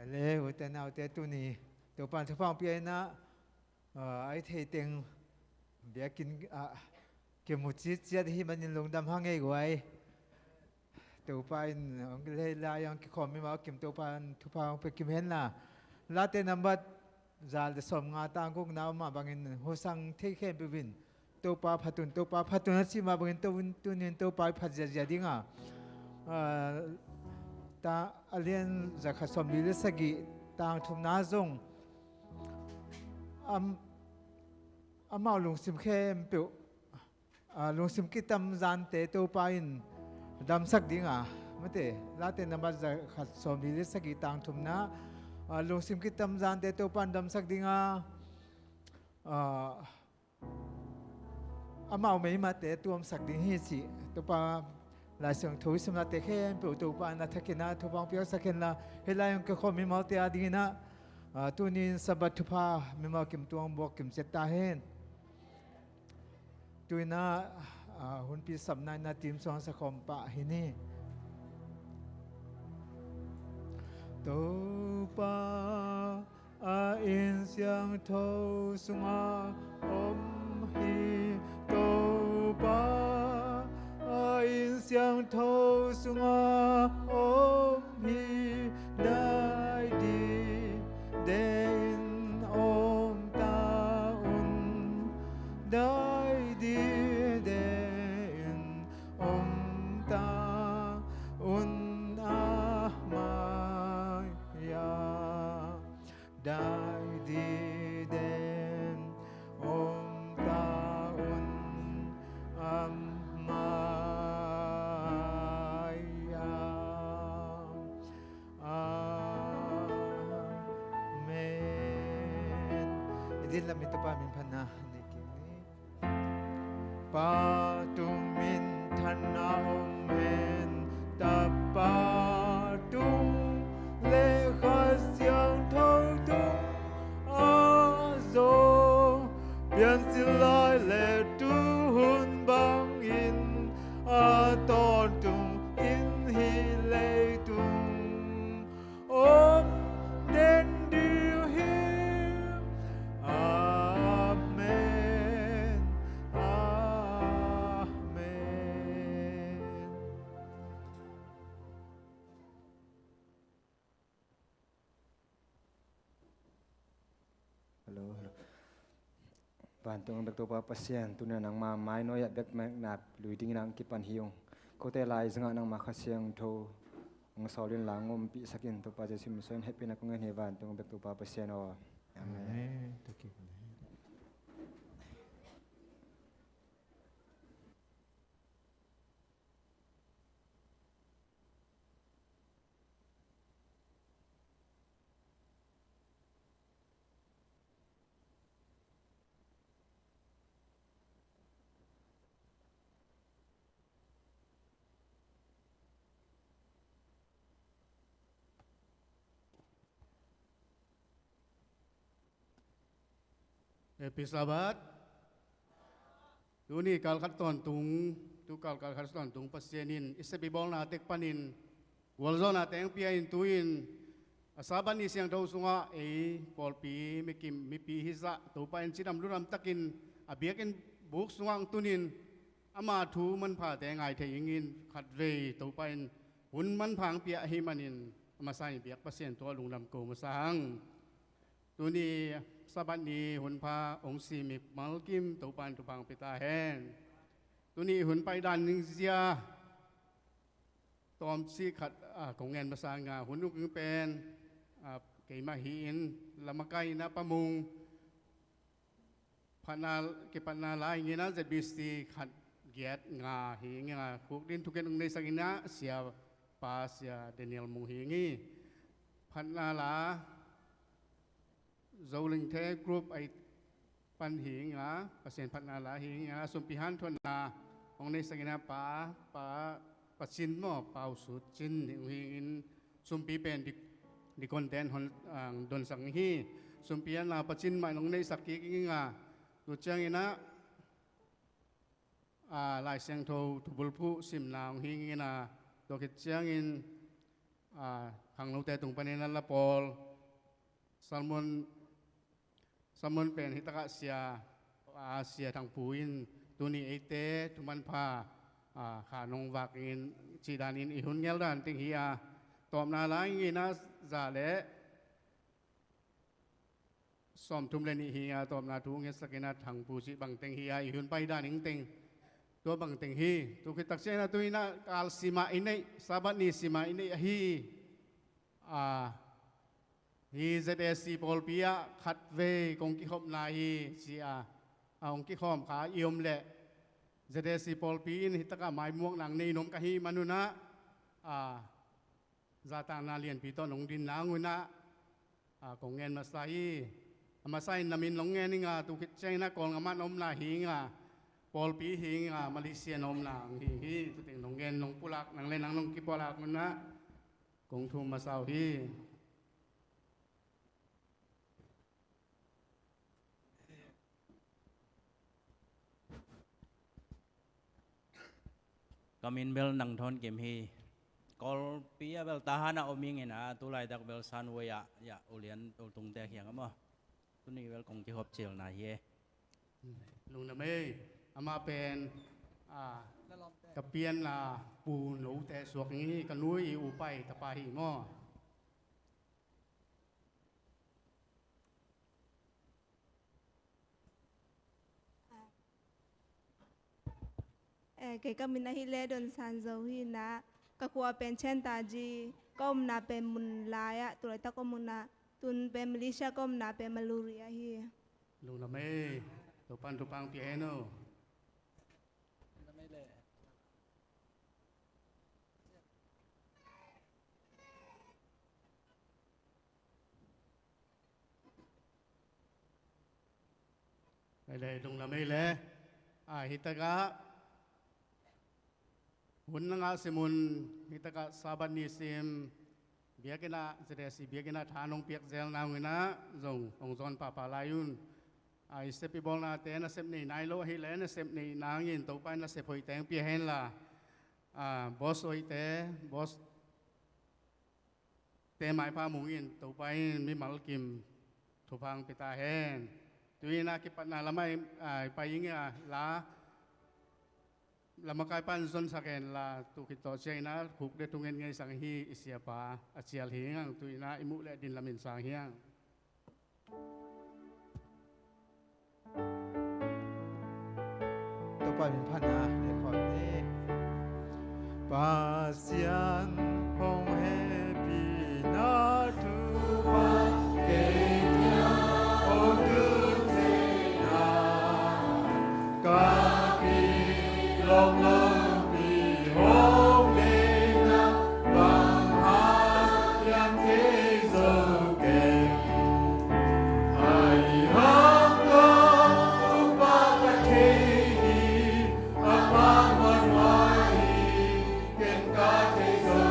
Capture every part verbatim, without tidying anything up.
Le, ute naute, tuni Topa'n thupha hong pia in ah, ah, a i theih teng biakinn ah kimu citciat ahih manin lungdam hang ei guai. Topa in hong lei lai hong kikhawm mimal kim Topa'n thupha hong pia kim hen la. Late nambat za le sawmnga tang gukna om mah bangin hosang thei khempeuh in Topa phat un, Topa phat un a cih mah bangin to-, tuni in Topa i phat ziahziah ding a, ah, ta a lian za khat sawmli le sagih tang thumna zong am-, amau lungsim khempeuh, ah, lungsim kitam zante Topa in damsak ding a, mate, Late nambat za khat sawmli le sagih tang thumna, ah, lungsim kitam zante Topa in damsak ding a, ah, amau meimate tuamsak ding hi cih Topa Lai Siangtho i simnate khempeuh Topa in a thakin ah thupha hong piaksak hen la, hih lai hong kikhawm mimalte a dingin ah, ah, tuni in Sabbath thupha mimal kim tuang buak kim ciat ta hen. Tu-in ah, ah, hunpi sapna in ah team song sakhawm pah hi ni. Topa a inn siangtho sungah om hi. Topa a inn siangtho sungah om hi. Dai dide in om ta un. Dai dide in om ta un, a mai-ah. Dai dide in om ta un, a mai-ah. Amen. I din lam in Topa min phatna nei kik ni. Pa tung minthanna om hen. Tapa tung le Kha Siangtho tung a zong piancil lai le tuhun bangin a tawntung in hih leitung om den ding hi. Amen. Amen. Hello, hello. Vantung bek Topa Pasian, tuni-in nangma mai nuai-ah bek mekna lui dingin hong kipan hi ung. Kote lai zangah nangma Kha Siangtho hong sawl inla hong ompihsak in. Topa Jesuh min suangin hehpihna kong ngen hi, vantung bek Topa Pasian aw. Amen. Amen. Happy Sabbath. Tuni kalkhat tawntung, tu kalkal khat tawntung Pasian in i sep i bawlna tek panin gualzawhna teng pia in, tu-in a Sabbath ni siangtho sungah ei pawlpi mikim mipi hizah Topa in cidam ludam takin a biakinn buk sungah hong tunin ama thu manphate ngai thei ingin, khatvei Topa in hun manpha hong pia ahih manin a masa in biak Pasian tungah lungdam ko masa hang. Tuni Sabbath ni hunpha hong sim i malkim Topa in thupha hong pia ta hen. Tuni hun paidan ningzia tawmcik khat, ah, kong ngen masa ing a, hun uk pen, ah, keimah hi-in lamakai in a pamung phatna, kipatna la hi ing a, Z B C khat giat nga hi ing a, khukdin thukhen hong neisak in a, Siapa Sia Daniel Mung hi ing. Phatna la Zolingte group a i pan hi ing a, Pasian phatna la hi ing a, sumpi hanthawnna hong neisak in a, Pa, Pa, Pa Cin maw, Pa U Sut Cin hong hi ing in, sumpi pen dik-, dikon ten hong, ah, donsak hi. Sumpi a nau Pa Cin mah in hong neisak kik ing a, tu ciangin a, ah, Lai Siangtho thubulphuh simna hong hi ing a, tua khit ciangin, ah, khangnote tung panin a la pawl. Salmon, Salmon pen hitakah sia, a, Sia Thangpu in tuni eite thumanpha, a, kha nong vak in cih danin i hun ngel dan teng hi a, tawpna lai ngina za le sawmthum le nih hi a, tawpna thu ngetsak ina Thangpu cih bangteng hi a, i hun pai dan ingteng tua bangteng hi. Tu khit takciang ina tu ina kal sima i neih, Sabbath ni sima i neih ahi. A, hi Z A C pawlpi ah khatvei kong kikhopna hi ci a, a, hong kikhawm kha i om leh Z A C pawlpi in hitakah maimuak nang nei nom ka hi manunah, a, zatakna lianpi tawh nong din nang unah, a, kong ngen masa hi. A masa in namin nong ngen inga, tu khit ciang ina Kawlgam ah na omna hi inga, pawlpi hi inga, Malaysia na omna hi hi. Tuteng nong ngen nong pulak nang le nang nong kipulak unah kong thum masa uh hi. Ka min bel Nang Thawn Kim hi. Kawlpi ah bel Tahan ah om ing ina, tulaitak bel San Wei ah, ya, ulian ultungte kiang ah maw, tuni bel kong kihop cilna hi e. Lungdam ei. Amah pen, a, ka pianna pu note suak ing hi, ka nu i upa i tapa hi maw. Eh, kei ka min ahi le Don San Zo hi ina, ka khua pen Chen Ta Ji, ka omna pen Munlai ah tulaitak om ina, tun pen Malaysia ka omna pen Maluri ahi. Lungdam ei. Topan thupha pia hen aw. Lei lei, lungdam ei le. A, hitakah hun na ngah sim un, hitakah Sabbath ni sim biakinn ah, Z A C biakinn ah tha nong piak zel nang ina zong hong zawn pahpah lai un. A, i sep i bawlnate nasep nei nai lo ahi le nasep nei nangin Topa in nasep hoih teng pia hen la, a, boss hoihte, boss te maipha mungin Topa in mimal kim thupha pia ta hen. Tu ina kipatna lamah i, a, i pai ing a, la, la makai pan zonsak hen la, tu khit tawh ciang ina khukde thungen ngeisang hi i siapa a cial hi ngang, tu ina i muh le din lamin sang hi ngang. Topa min phatna le khawm ni. Pasian hong hehpihna thupha kei kiang hong tun theihna ka pi lawm lawmpi hong deihna bang hang hiam thei zo keng. Ahi hang ka upa ka thei hi, a pa muanhuai hi, ken ka thei zo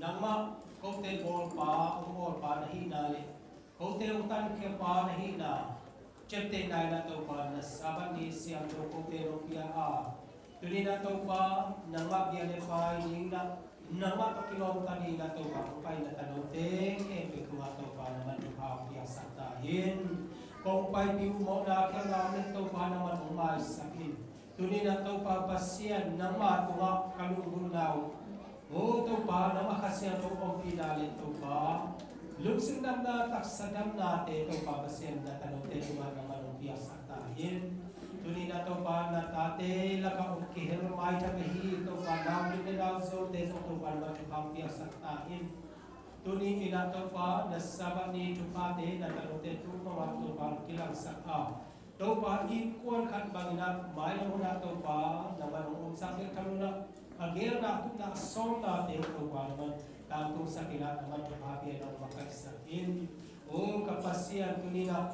Nangmah kote bawlpa, hong bawlpa na hihna le kote hong tankhiapa na hihna, ciaptehna in ah Topa na Sabbath ni siangtho kote hong pia a, tuni in ah Topa nangmah bia le pai ding in ah, nangmah tawh kilawmta ding in ah Topa hong pai na tanote khempeuh tungah Topa nangmah thupha hong piaksak ta in. Kong paipih uh mawhna khialhna om leh Topa nangmah hong maisak in. Tuni in ah Topa Pasian nangmah tungah ka lunggulhna uh, O Topa nangmah Kha Siangtho ompihna le Topa lungsim damna, taksa damnate Topa Pasian na tanote tungah nangmah hong piaksak ta in. Tuni in ah Topa na tate lakah hong kihel maithak ahi Topa nau kip le nau zote zong Topa nangmah thupha hong piaksak ta in. Tuni in ah Topa na Sabbath ni thuphate na tanote tungah Topa hong kilangsak a, Topa innkuan khat bangin ah mailam hun ah Topa nangmah hong omsak bek tham lo in ah, a gelna, a tupna, a sawmnate Topa nangmah tangtungsak in ah nangmah thupha pia in ah hong makaihsak in. O ka Pasian, tuni in ah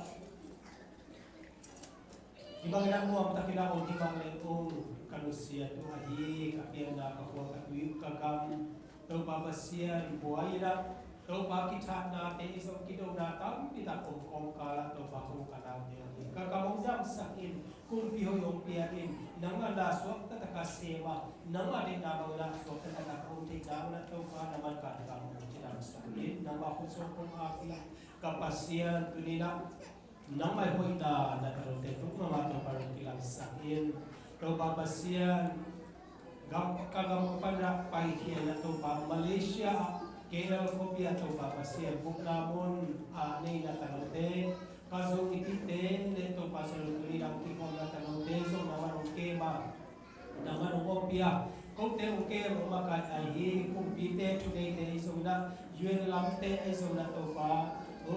hih bangin ah nuamtakin ah om hih bang le ung ka nusiat uh ahi, ka pianna, ka khua, ka tui, ka gam, Topa Pasian buai in ah Topa kithatnate zong kidona tampi tak om kawmkal ah Topa ka u ka naute ahi, ka gam hong damsak in, kumpi hoih hong pia in, nangmah na suakta taka sem a, nangmah deihna bangin ah suakta taka om theih nang un ah Topa nangmah ka gam hong kidamsak in, nangmah khutsuak hong ap in ah ka Pasian, tuni in ah nangmah hoihna na tanote tungah Topa hong kilangsak in. Topa Pasian, gam, ka gam pan ah paikhia in ah Topa Malaysia ah K L khuapi ah Topa Pasian bukna mun a nei na tanote, ka Zo i cihte le Topa Pasian tuni in ah kikhawm na tanote zong nangmah hong kem a, nangmah hong ompih a, kote hong kem hong makaih ahi, kumpite thuneite ahi zong in ah, U N lamte ahi zong in ah Topa, o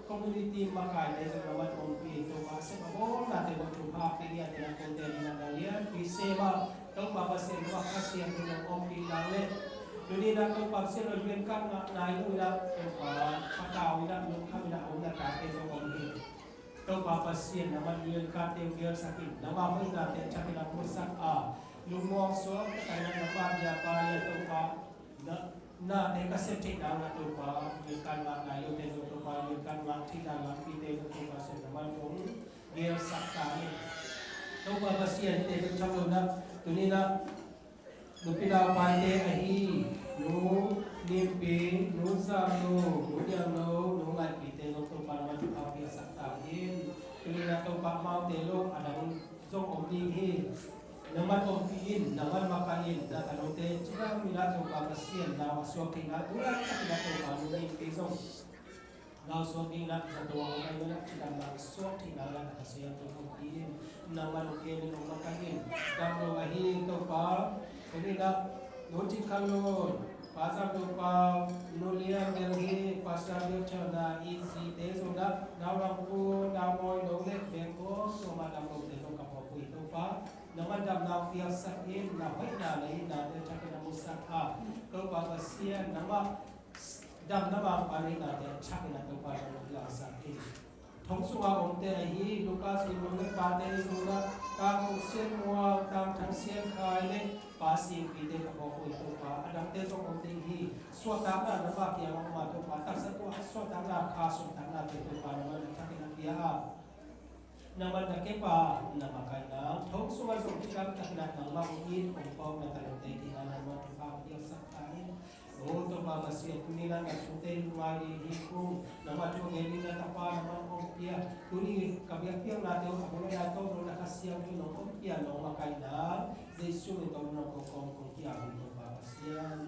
community makaite zong nangmah hong ompih Topa, sep a bawlnate bang thupha pia in ah kote in ah na lianpi sem a, Topa Pasian nangmah Kha Siangtho hong ompih nang le, tuni in ah Topa Pasian U N card ngah nai lo in ah Topa patau in ah lungkham in ah om na tate zong om hi. Topa Pasian nangmah U N cardte hong gelsak in, nangmah hoihnate a thakin ah musak a, lungmuang suak takin ah nangmah bia pai a Topa, na, nate ka sep theih nang un ah Topa, U N card ngah nai lote zong Topa, U N card ngah theih nang lampite zong Topa Pasian nangmah hong gelsak ta in. Topa Pasian te bek tham lo in ah, tuni in ah nupi nau paite ahi Nu Nimpi, Nu Zam Nu, Nu Niang Nu, Nu Ngaih Pi te zong Topa nangmah thupha piaksak ta in. Tuni in ah Topa amaute lo a dang zong om ding hi. Nangmah ompih in, nangmah makaih in, na tanote cidam in ah Topa Pasian nau a suak theihna, tu laitak in ah Topa Nu Nimpi zong nau suak ding in ah zato a om ahi in ah cidamna suak theihna in ah Kha Siangtho ompih in, nangmah hong kem in, hong makaih in. Damlo ahi Topa, tuni in ah Nu Cin Khan Lun, Pa Zam Lo Pau, Nu Lian Delhi, Pastor Lian Chau Na, i zite zong in ah Nau Lam Pu, Nau Mawi No le Bengkok, Soma damlote zong ka phawk uh hi Topa. Nangmah damna hong piaksak in, na hoihna na itnate a thakin ah musak a, Topa Pasian nangmah damna mangpa na itnate a thakin ah Topa nangmah kilangsak in. Thong sunga omte ahi Lucas in nu le pate zong in ah, Tang Thang Sian Muang, Tang Thang Sian Khai le Pa Sing Pi te ka phawk uh hi Topa, a dangte zong om ding hi. Suahtakna nangmah kiang ah om a Topa, taksa tua suahtakna, kha suahtaknate Topa nangmah a thakin ah pia a, nangmah na kep a, na makaihna, thong sungah zong cidam takin ah nangmah hong it hong phawk na tanote tungah nangmah thupha hong piaksak ta in. O Topa Pasian, tuni in ah na thute lungngai ding hi kung, nangmah thu gen ding na tapa nangmah hong pia, tuni ka biakpiaknate hong a bawlna tawh lo na Kha Siangtho nong hong pia nong makaihna, Jesu min tawh nong kong kong kong ki-ap hi Topa Pasian.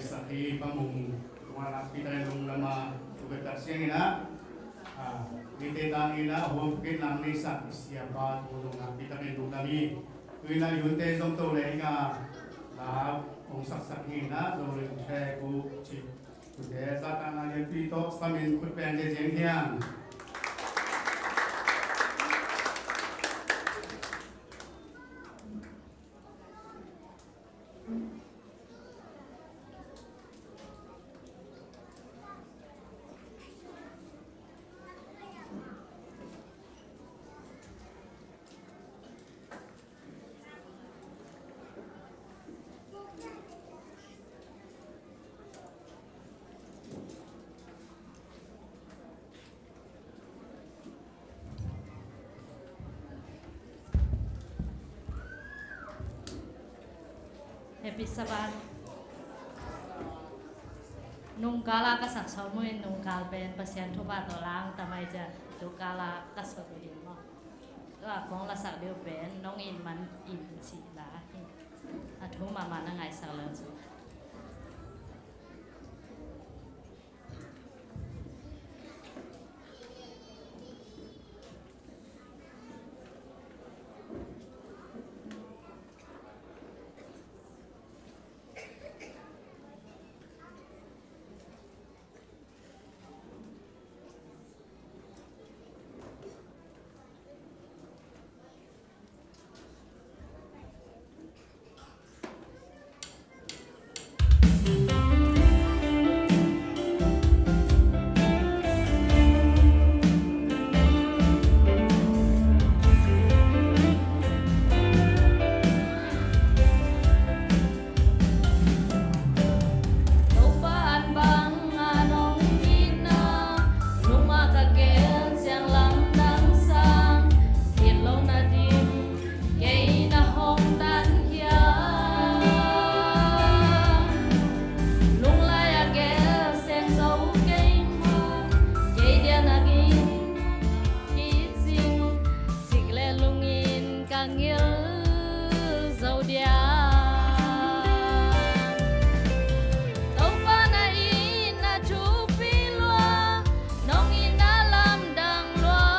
Sak hi Pa Mung, tua nakpi takin lungdam a, tua ka tak siang in ah, a, mite tang in ah, hong kit lang nei sak i siapa tua zong nakpi takin lungdam hi. Tu in ah i hunte zong to le ing a, la hong saksak hi in ah, Zo Ling Thek uh ci. Tute zahtakna lianpi tawh samin khut beng ziazia hiam? Happy Sabbath. Nungkal a ka sak sawm uh in, nungkal pen Pasian thupha tawh lang tam ahih ciang tukal a ka sawm uh hi maw. Tua kong lasak ding uh pen Nong it man in cih la hi. A thu mahmah na ngaihsak leng suk. Topa an bang a nong itna, lungah ka gel ciang lamdang sang, gitlohna dim kei na hong tan hiam? Lunglai a gel seng zo kei maw, kei dia na gin kicing, cik le lungin ka ngil zo dia. Topa na itna thupi lua, nong itna lamdang lua.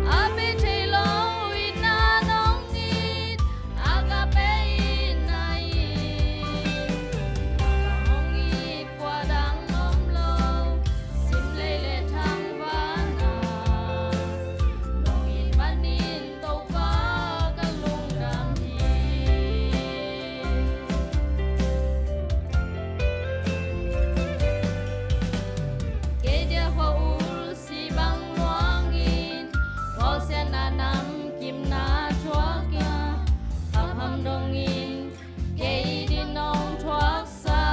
A pe thei lo itna nong it, agape itna hi. Nang hong it kua dang om lo, simlei le thangvahna. Nong it manin Topa ka lungdam hi. Kei dia hua ulsi bang luangin, kawlsiatna namkimna thuakin, hapham dongin kei din nong thuaksa.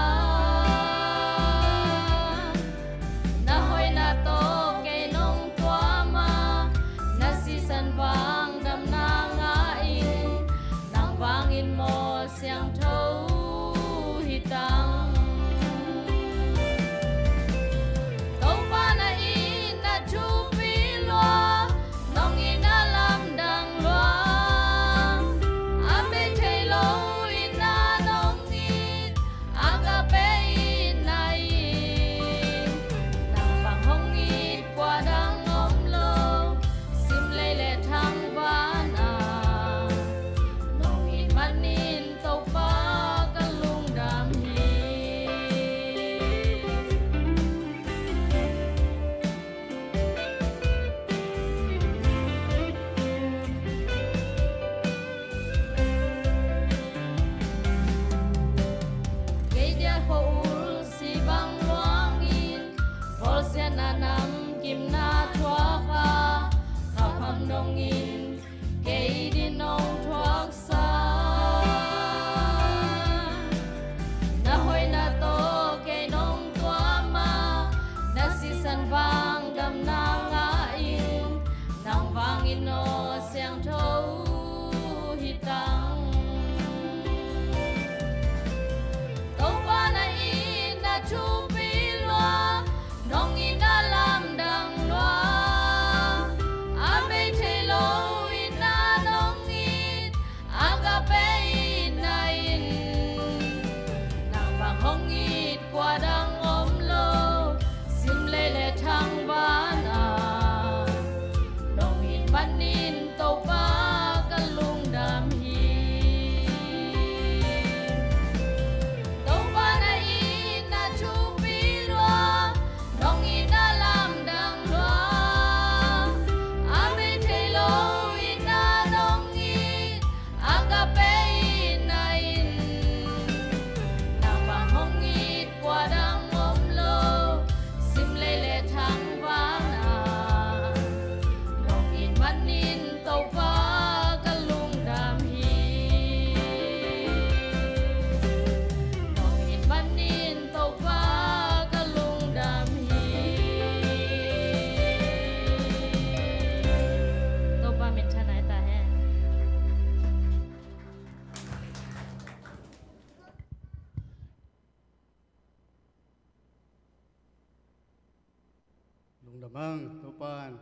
Na hoihna tawh kei nong tuam a, na sisan vang damna ngah in, nang vangin maw siangtho hi tang. Topa na itna thupi lua, nong itna lamdang lua. A pe thei lo itna nong it, agape itna hi. Nang bang hong it kua dang om lo, simlei le thangvahna. Nong it manin Topa ka lungdam hi. Mang Topan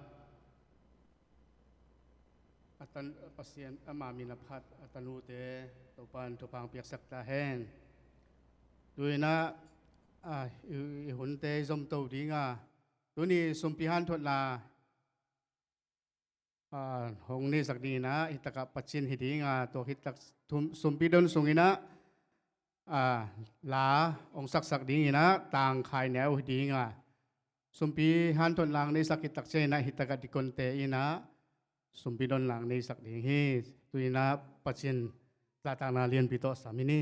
a tan, Pasian ama min a phat a tanute Topan thupha piaksak ta hen. Tuinah a, i, i hunte i zomto dinga tuni sumpi hanthotna a, hong neisak dinginah hitakah Pasian hi dinga tua hitak sumpi don sunginah a, la hong saksak dinginah tangkhai neu hi dinga sumpi hanthotna hong neisak hitak cianginah hitakah dikonte inah sumpi donna hong neisak ding hi. Tuinah Pasian zahtakna lianpi tawh sam i ni.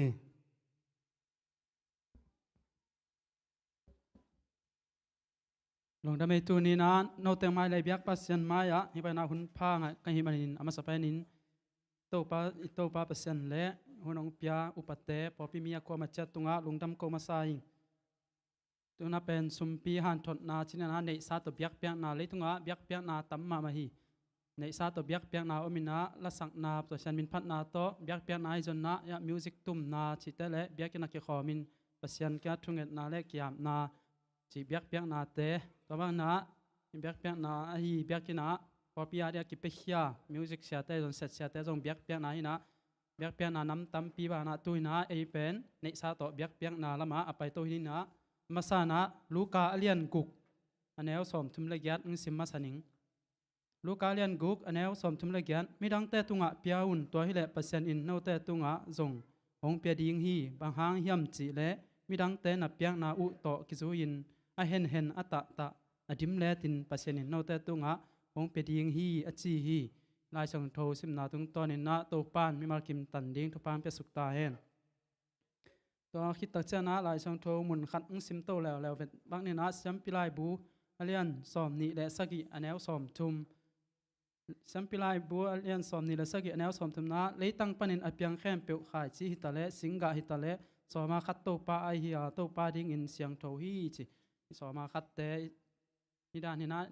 Lungdam ei. Tuninah note mai le biak Pasian mai-ah hih bangah hun pha ngah ka hih manin a masa panin Topa, i Topa Pasian le hun hong pia upate pawlpi mi a kuama ciat tungah lungdam ko masa ing. Tuna pen sumpi hanthotna cinah neihsa tawh biakpiakna, leitungah biakpiakna tam mahmah hi. Neihsa tawh biakpiakna ominah lasakna, Pasian min phatna tawh biakpiakna ahi zonnah music tumna cihte le biakinn a kikhawmin Pasian kia thungetna le kiapna cih biakpiaknate, tua banah biakpiakna ahi biakinnah pawlpi a dia kipiakhia music siate zong set siate zong biakpiakna hinah biakpiakna nam tampi banah tuinah ei pen neihsa tawh biakpiakna lamah a paito hinah masanah Luka a lian guk a neu sawmthum le giat hong sim masa ning. Luka lian guk a neu sawmthum le giat, midangte tungah pia un, tua hileh Pasian in note tungah zong hong pia ding hi. Bang hang hiam cihleh midangte na piakna uh tawh kizui-in a henhen a tahtah a dim letin Pasian in note tungah hong pia ding hi a ci hi. Lai Siangtho simna tungtawninah Topan mimal kim tan ding thupha piasuk ta hen. Tua khittak cianah Lai Siangtho mun khat hong simto leuleu vet bang ninah Siampi Laibu a lian sawmnih le sagih a neu sawmthum. Siampi Laibu a lian sawmnih le sagih a neu sawmthumna, leitang panin a piang khempeuh khaici hitaleh singgah hitaleh sawma khat Topa ahi a, Topa dingin siangtho hi ci. Sawma khatte Hi dan hinah,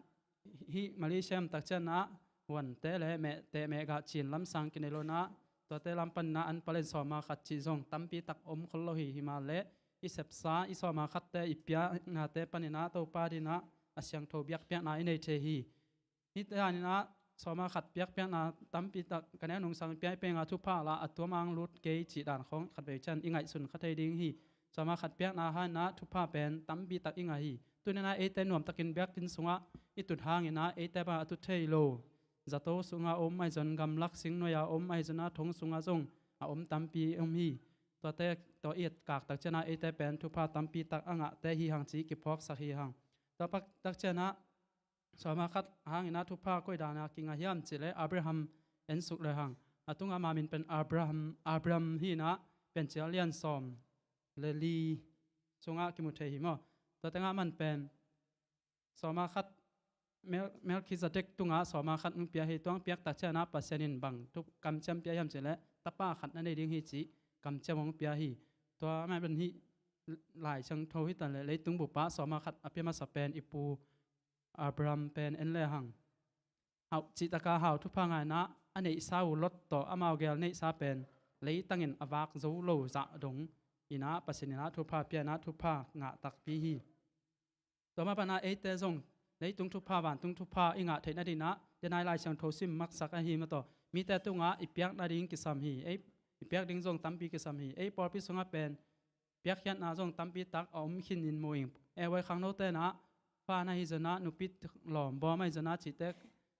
hih Malaysia takcianah huante le mehte mehgah cin lamsang kinei lonah tuate lam paninah an palen sawma khat cih zong tampi tak om khol lo hi. Himahleh i sepsa i sawma khatte i piaknate paninah Topa dinah a siangtho biakpiakna i nei thei hi. Hih daninah sawma khat biakpiakna tampi tak ka neu nungsang pia i penga thupha lah a tuamang lut kei cih dan khawng khatvei cian i ngaihsun kha thei ding hi. Sawma khat biakna hanginah thupha pen tampi tak i ngah hi. Tuninah eite nuamtakin biakinn sungah i tut hanginah eite bang a tut thei lo, zato sungah om ahi zon, gamlak singnuai-a om ahi zonah thong sungah zong a om tampi om hi. Tuate tawh i etkak takcianah eite pen thupha tampi tak a ngahte hi hang ci kiphawksak hi hang. Tua pak takcianah sawma khat hanginah thupha koi dana kingah hiam cihleh Abraham ensuk le hang. A tunga ma min pen Abraham, Abraham hinah Piancil lian sawm le li sungah kimu thei hi maw? Tua tengah man pen sawma khat Mel-, Melkhizedek tungah sawma khat hong pia hi. Tuang piak takcianah Pasian in bang thu kamciam pia hiam cihleh tapa khat na nei ding hi cih kamciam hong pia hi. Tua man pen hih Lai Siangtho hitaleh leitung bupah sawma khat a pia masa pen i pu Abraham pen en le hang. Hauh cihtaka hau thupha ngainah a neihsa uh Lot tawh amau gel neihsa pen leitangin a vak zo lo zah dong inah Pasian inah thupha pia inah thupha ngah takpi hi. Tua mah banah eite zong leitung thupha vantung thupha i ngah theih nadinah denai Lai Siangtho sim maksak ahi mah tawh mite tungah i piak nading kisam hi. Ei i piak ding zong tampi kisam hi. Ei pawlpi sungah pen piakkhiatna zong tampi tak a om khinin mu ing. Ei vai khangno tenah pa na hi zonah nupi lawmbawm ahi zonah cihte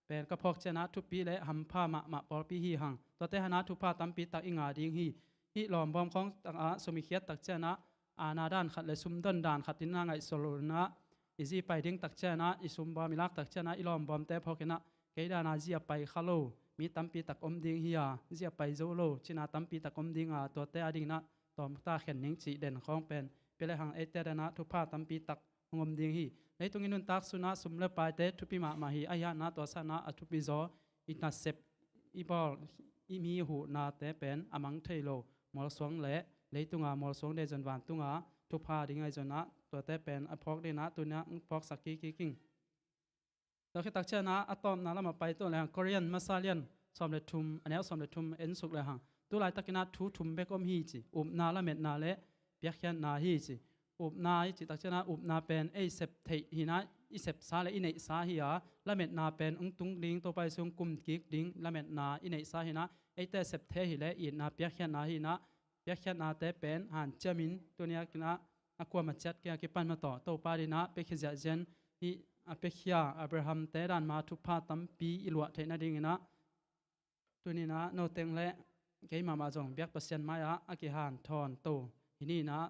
pen ka phawk cianah thupi le hampha mahmah pawlpi hi hang. Tuate hanah thupha tampi tak i ngah ding hi. Hih lawmbawm khawng takah sum i khiat takcianah aana dan khat le sumdon dan khat in na ngaihsut loinah i zi pai ding takcianah i sumbawm i lak takcianah i lawmbawmte phawkinah kei dana zi a pai kha lo mi tampi tak om ding hi a, zi a pai zo lo cina tampi tak om dinga tuate a dinginah tawmta khen ning cih den khawng pen pia le hang eite danah thupha tampi tak hong om ding hi. Leitung i nuntak sunah sum le paite thupi mahmah hi. Ahi hanah tua sanah a thupi zaw i nasep i bawl i mi huhnate pen a mang thei lo mualsuang le leitunga mualsuang deizon vantunga thupha ding ahi zonah tuate pen a phawk dinah tunia hong phawksak kikik ing. Tua khit takcianah a tawpna lamah pai tuan le hang Korean masa lian sawm le thum a neu sawm le thum ensuk le hang. Tulaitakinah thu thum bek om hi ci. Upna, lametna le piakkhiatna hi ci. Upna i cih takcianah upna pen ei sep theih hinah i sepsa le i neihsa hi a, lametna pen hong tung ding, Topa Jesu hong kum kik ding lametna i neihsa hi na, eite septhe hi le itna piakkhiatna hi na, piakkhiatnate pen hanciamin tuni a kinah a kuama ciat kia kipan ma tawh Topa dinah piakhia ziahzian hi. A piakhia Abraham te dan ma thupha tampi i luah theih nadingin ah tuninah noteng le keimah mah zong biak Pasian mai-ah a kihanthawn to hi ninah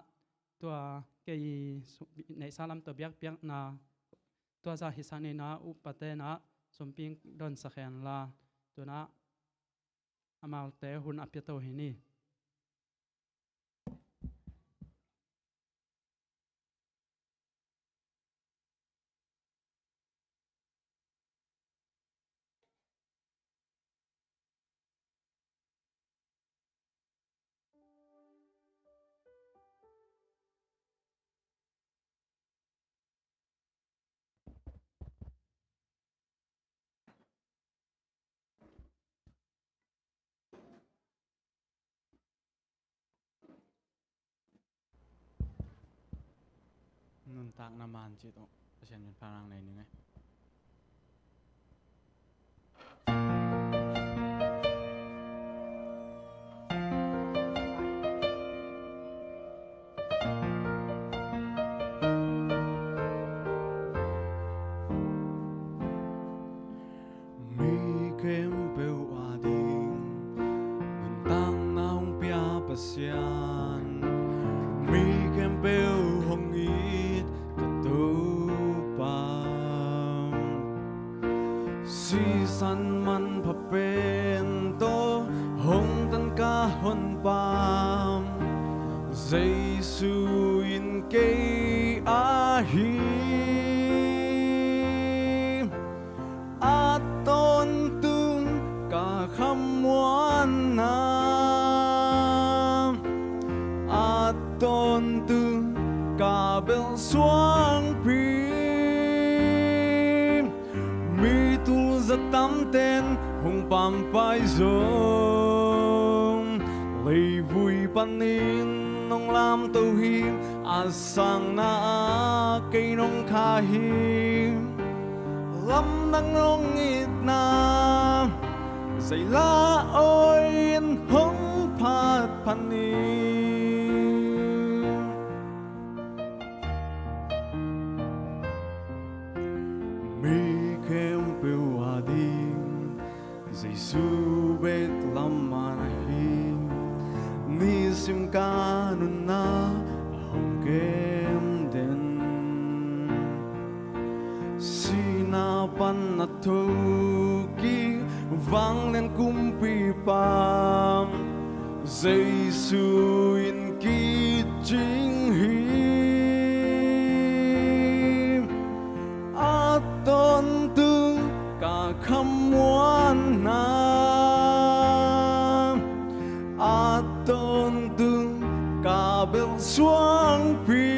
tua kei su-, neihsa lam tawh biakpiakna tua zah hisak ninah upa tenah sumping donsak hen la tunah amaute hun a pia to hi ni. Nuntakna man cih tawh Pasian min phanang nei ning ei. มีเข้มเปลวอาดิง nuntakna hong pia Pasian, mi khempeuh hong it ka Topa. Sisan manpha pen tawh hong tan ka Honpa, Jesu in kei ahi. A tawntung ka khamuanna, a tawntung ka belh suangpi, mi tulzat tamten hong pampai zong, leivui panin nong lamto hi. A sangna ah kei nong kha hi. Lamdang nong itna, zeila awi in hong phat phan ning. Mi khempeuh ading Jesu bek lam man ahi, nisim ka nunna a hong kem den. Sihna pan a thokik vanglian kumpipa, Jesu in kicing hi. A tawntung ka khamuanna, a tawntung ka belh suangpi,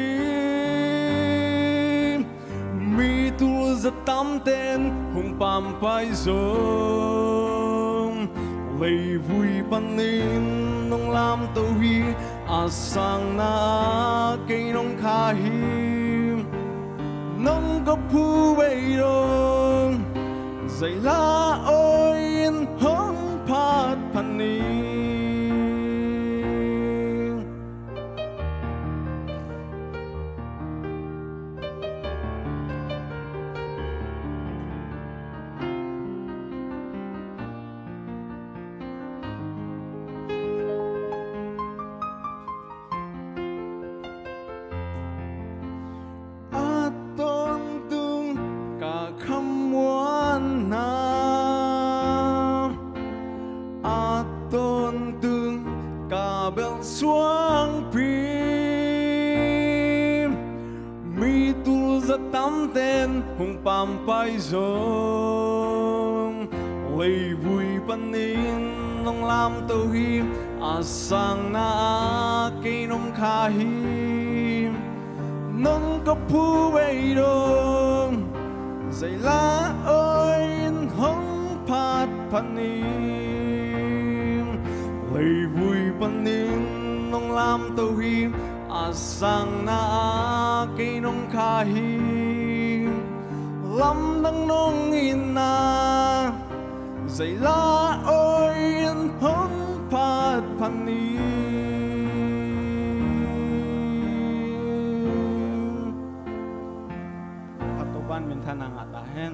mi tulzat tamten hong pampai zong, leivui panin nong lamto hi. A sangna ah kei nong kha hi. Nong ka phu bei dong, zeila awi in hong phat phan ning. A tawntung ka khamuanna, a tawntung ka belh suangpi, mi tulzat tamten hong pampai zong, leivui panin nong lamto hi. A sangna ah kei nong kha hi. Nong ka phu bei dong, zeila awi in hong phat phan ning. Leivui panin nong lamto hi. A sangna ah kei nong kha hi. Lamdang nong itna zeila oi in hong phat phan ni. A Topan minthanna ngah ta hen.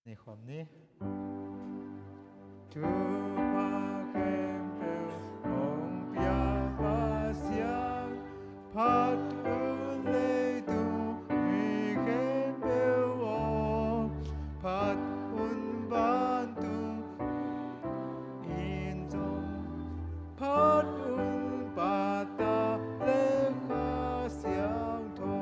Nei khawm ni. Thupha khempeuh hong pia Pasian, phat un leitung mi khempeuh aw, phat un vantung in zong, phat un Pa, Ta le Kha Siangtho.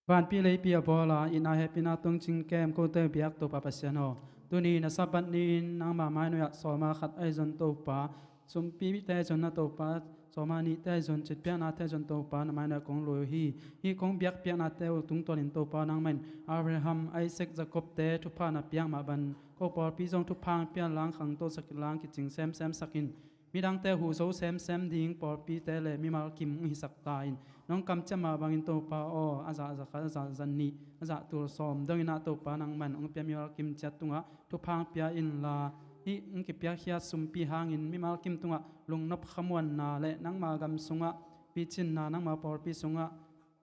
Vanpi leipi a bawl a, itna hehpihna tungcing kem kote biak Topa Pasian aw, tuni na Sabbath ni-in nangma mainuai ah sawma khat ahi zong Topa, sumpite zong na Topa, sawma nihte zong citpiaknate zong Topa na mainuai ah kong lui uh hi. Hih kong biakpiaknate uh tungtawnin Topa nangmah in Abraham, Isaac, Jacob-te thupha na piak mah bang ko pawlpi zong thupha hong pia in la, khangtosak in la, kicing semsem sak in. Midangte huh zo semsem ding pawlpite le mimal kim hong hisak ta in. Nong kamciam mah bangin Topa aw, a zah za khat, a zah za nih, a zah tul sawm dongin ah Topa nangmah in hong pia mimal kim ciat tungah thupha hong pia in la, hih hong kipiakkhiat sumpi hangin mimal kim tungah lungnop khamuanna le nangma gam sungah picinna, nangma pawlpi sungah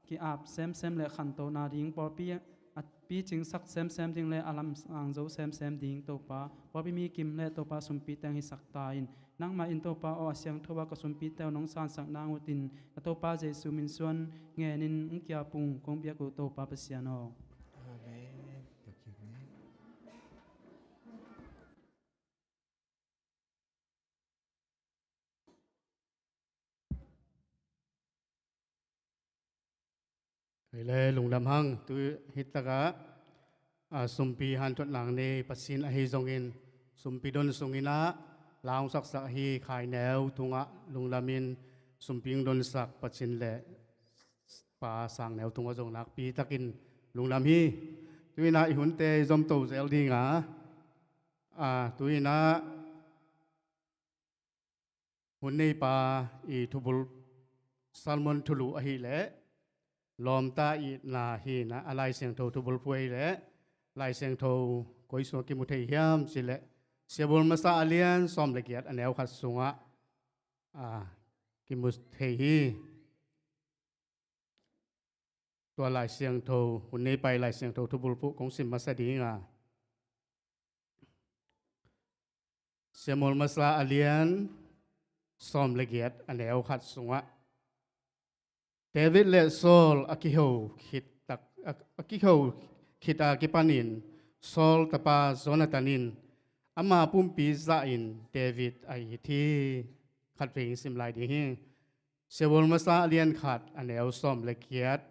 ki-ap semsem le khantohna ding, pawlpi a picingsak semsem ding le a lamsang zo semsem ding Topa, pawlpi mi kim le Topa sumpite hong hisak ta in. Nangmah in Topa aw, a siangtho a ka sumpite uh nong sansak nang utin, ka Topa Jesu min suang ngenin hong ki-ap ung, kong biak uh Topa Pasian aw. Amen. Kei le lungdam hang, tu hi takah, a, sumpi hanthotna nei Pasian ahi zongin, sumpi don sungin ah la hong saksak ahi Khai Neu tungah lungdamin sumpi hong donsak Pasian le Pa Sang Neu tungah zong nakpi takin lungdam hi. Tu-in ah i hunte i zomto zel ding a, a, tu-in ah hun neipa i thubul sermon thulu ahih leh lawmta itna hi-in ah, a Lai Siangtho thubulphuh ahih leh Lai Siangtho koi sungah kimu thei hiam cih leh Sia Bawl Masa a lian sawm le giat a neu khat sungah, a, kimu thei hi. Tua Lai Siangtho, hun neipa i Lai Siangtho thubulphuh kong sim masa ding a, Sia Bawl Masa a lian sawm le giat a neu khat sungah, David le Saul a kiho khit tak, a, a kiho khit a kipanin Saul tapa Jonathan in ama pumpi zahin David a it hi. Khatvei sim lai ding hi. Sia Bawl Masa a lian khat a neu sawm le giat.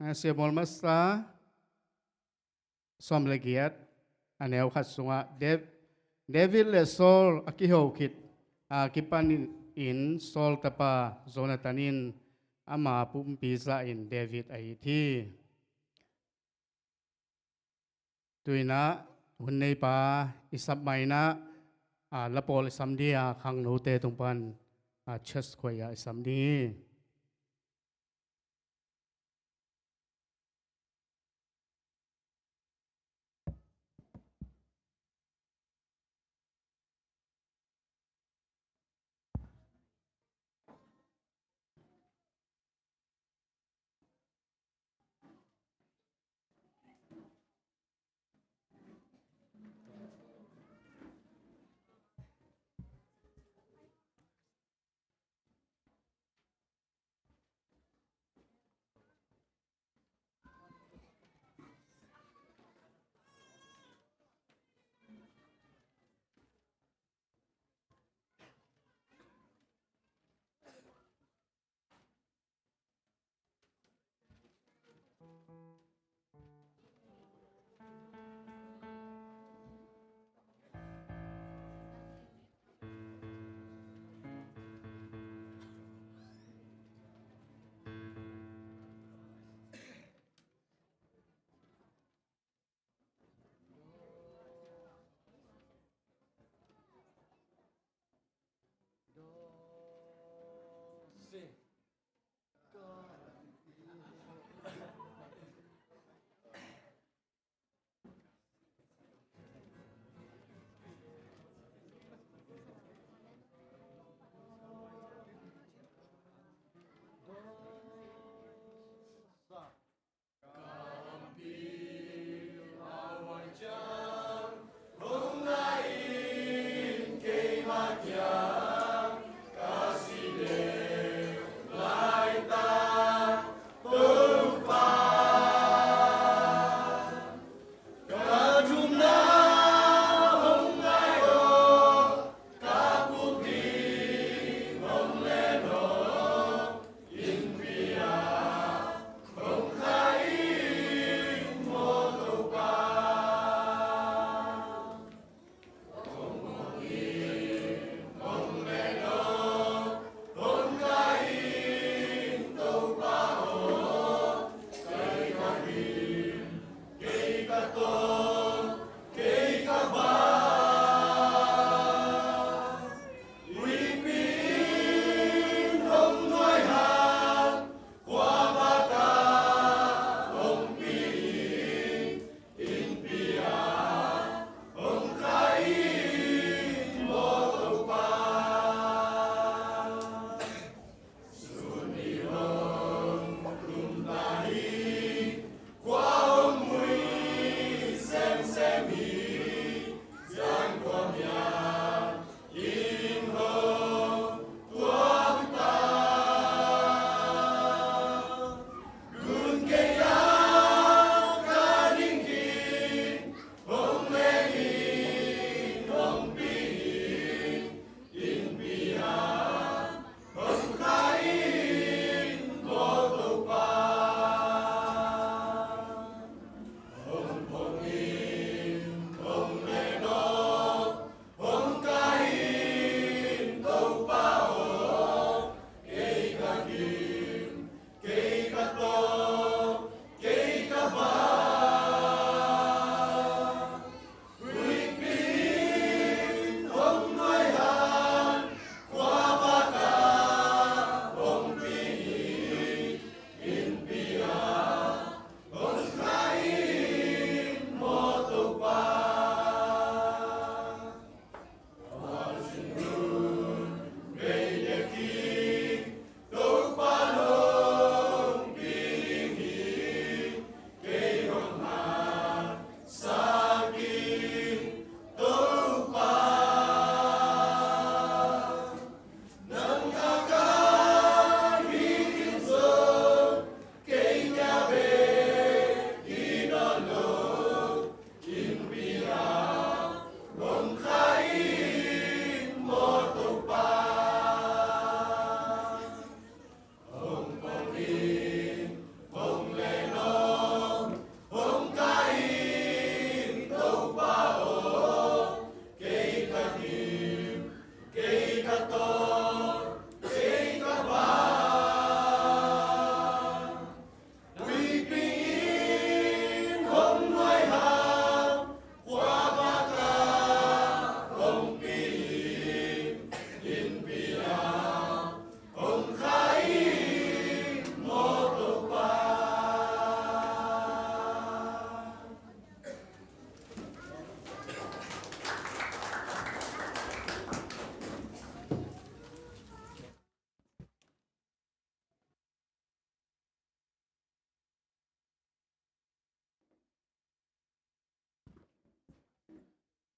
A, Sia Bawl Masa sawm le giat a neu khat sungah Dav-, David le Saul a kiho khit a kipanin Saul tapa Jonathan in ama pumpi zahin David a it hi. Tu-in ah hun neipa i sap ma-in ah, a, lapawl i sam ding a, khangnote tung pan, a, chest khuai ah i sam ding hi.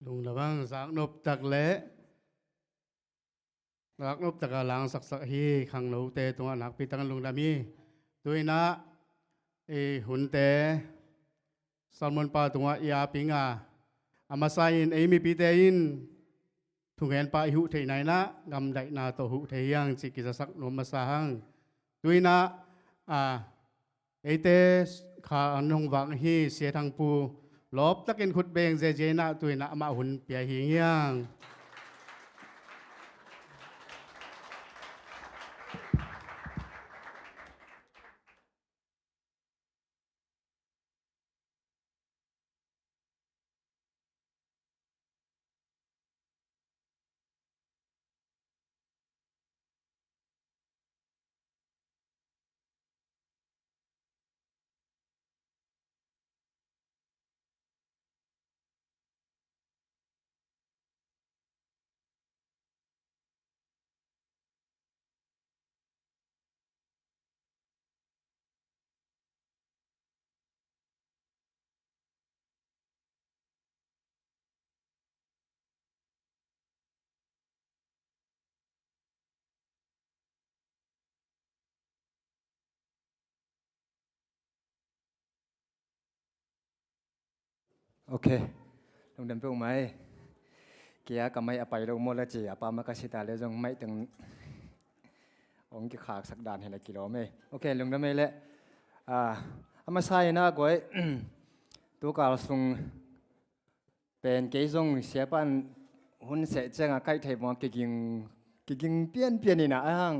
Lungdam ang, zaknop tak le zaknop taka langsaksak hi. Khangnote tungah nakpi takin lungdam hi. Tu-in ah i hunte Salmon pa tungah i aping a, a masa in ei mipite in thungen pa i huh theihna in ah gamdaihna tawh huh thei hi hang cih kizasak nuam masa hang. Tu-in ah, a, eite kha an hong vak hi, Sia Thang Pu lawp takin khut beng ziazia in ah tu-in ah amah hun pia hi hang. Ok. Lungdam peuhmah ei. Kei a ka mic a pai lo maw la ci, a pa mah ka si ta le zong mic teng hong kikhaksak dan hi la kilawm ei. Ok, lungdam ei leh. Ah, a masa in ah guai, tukal sung pen kei zong siapa in hun seh ciangin kaih theih mawk kiging, kiging pianpian in ah, a hang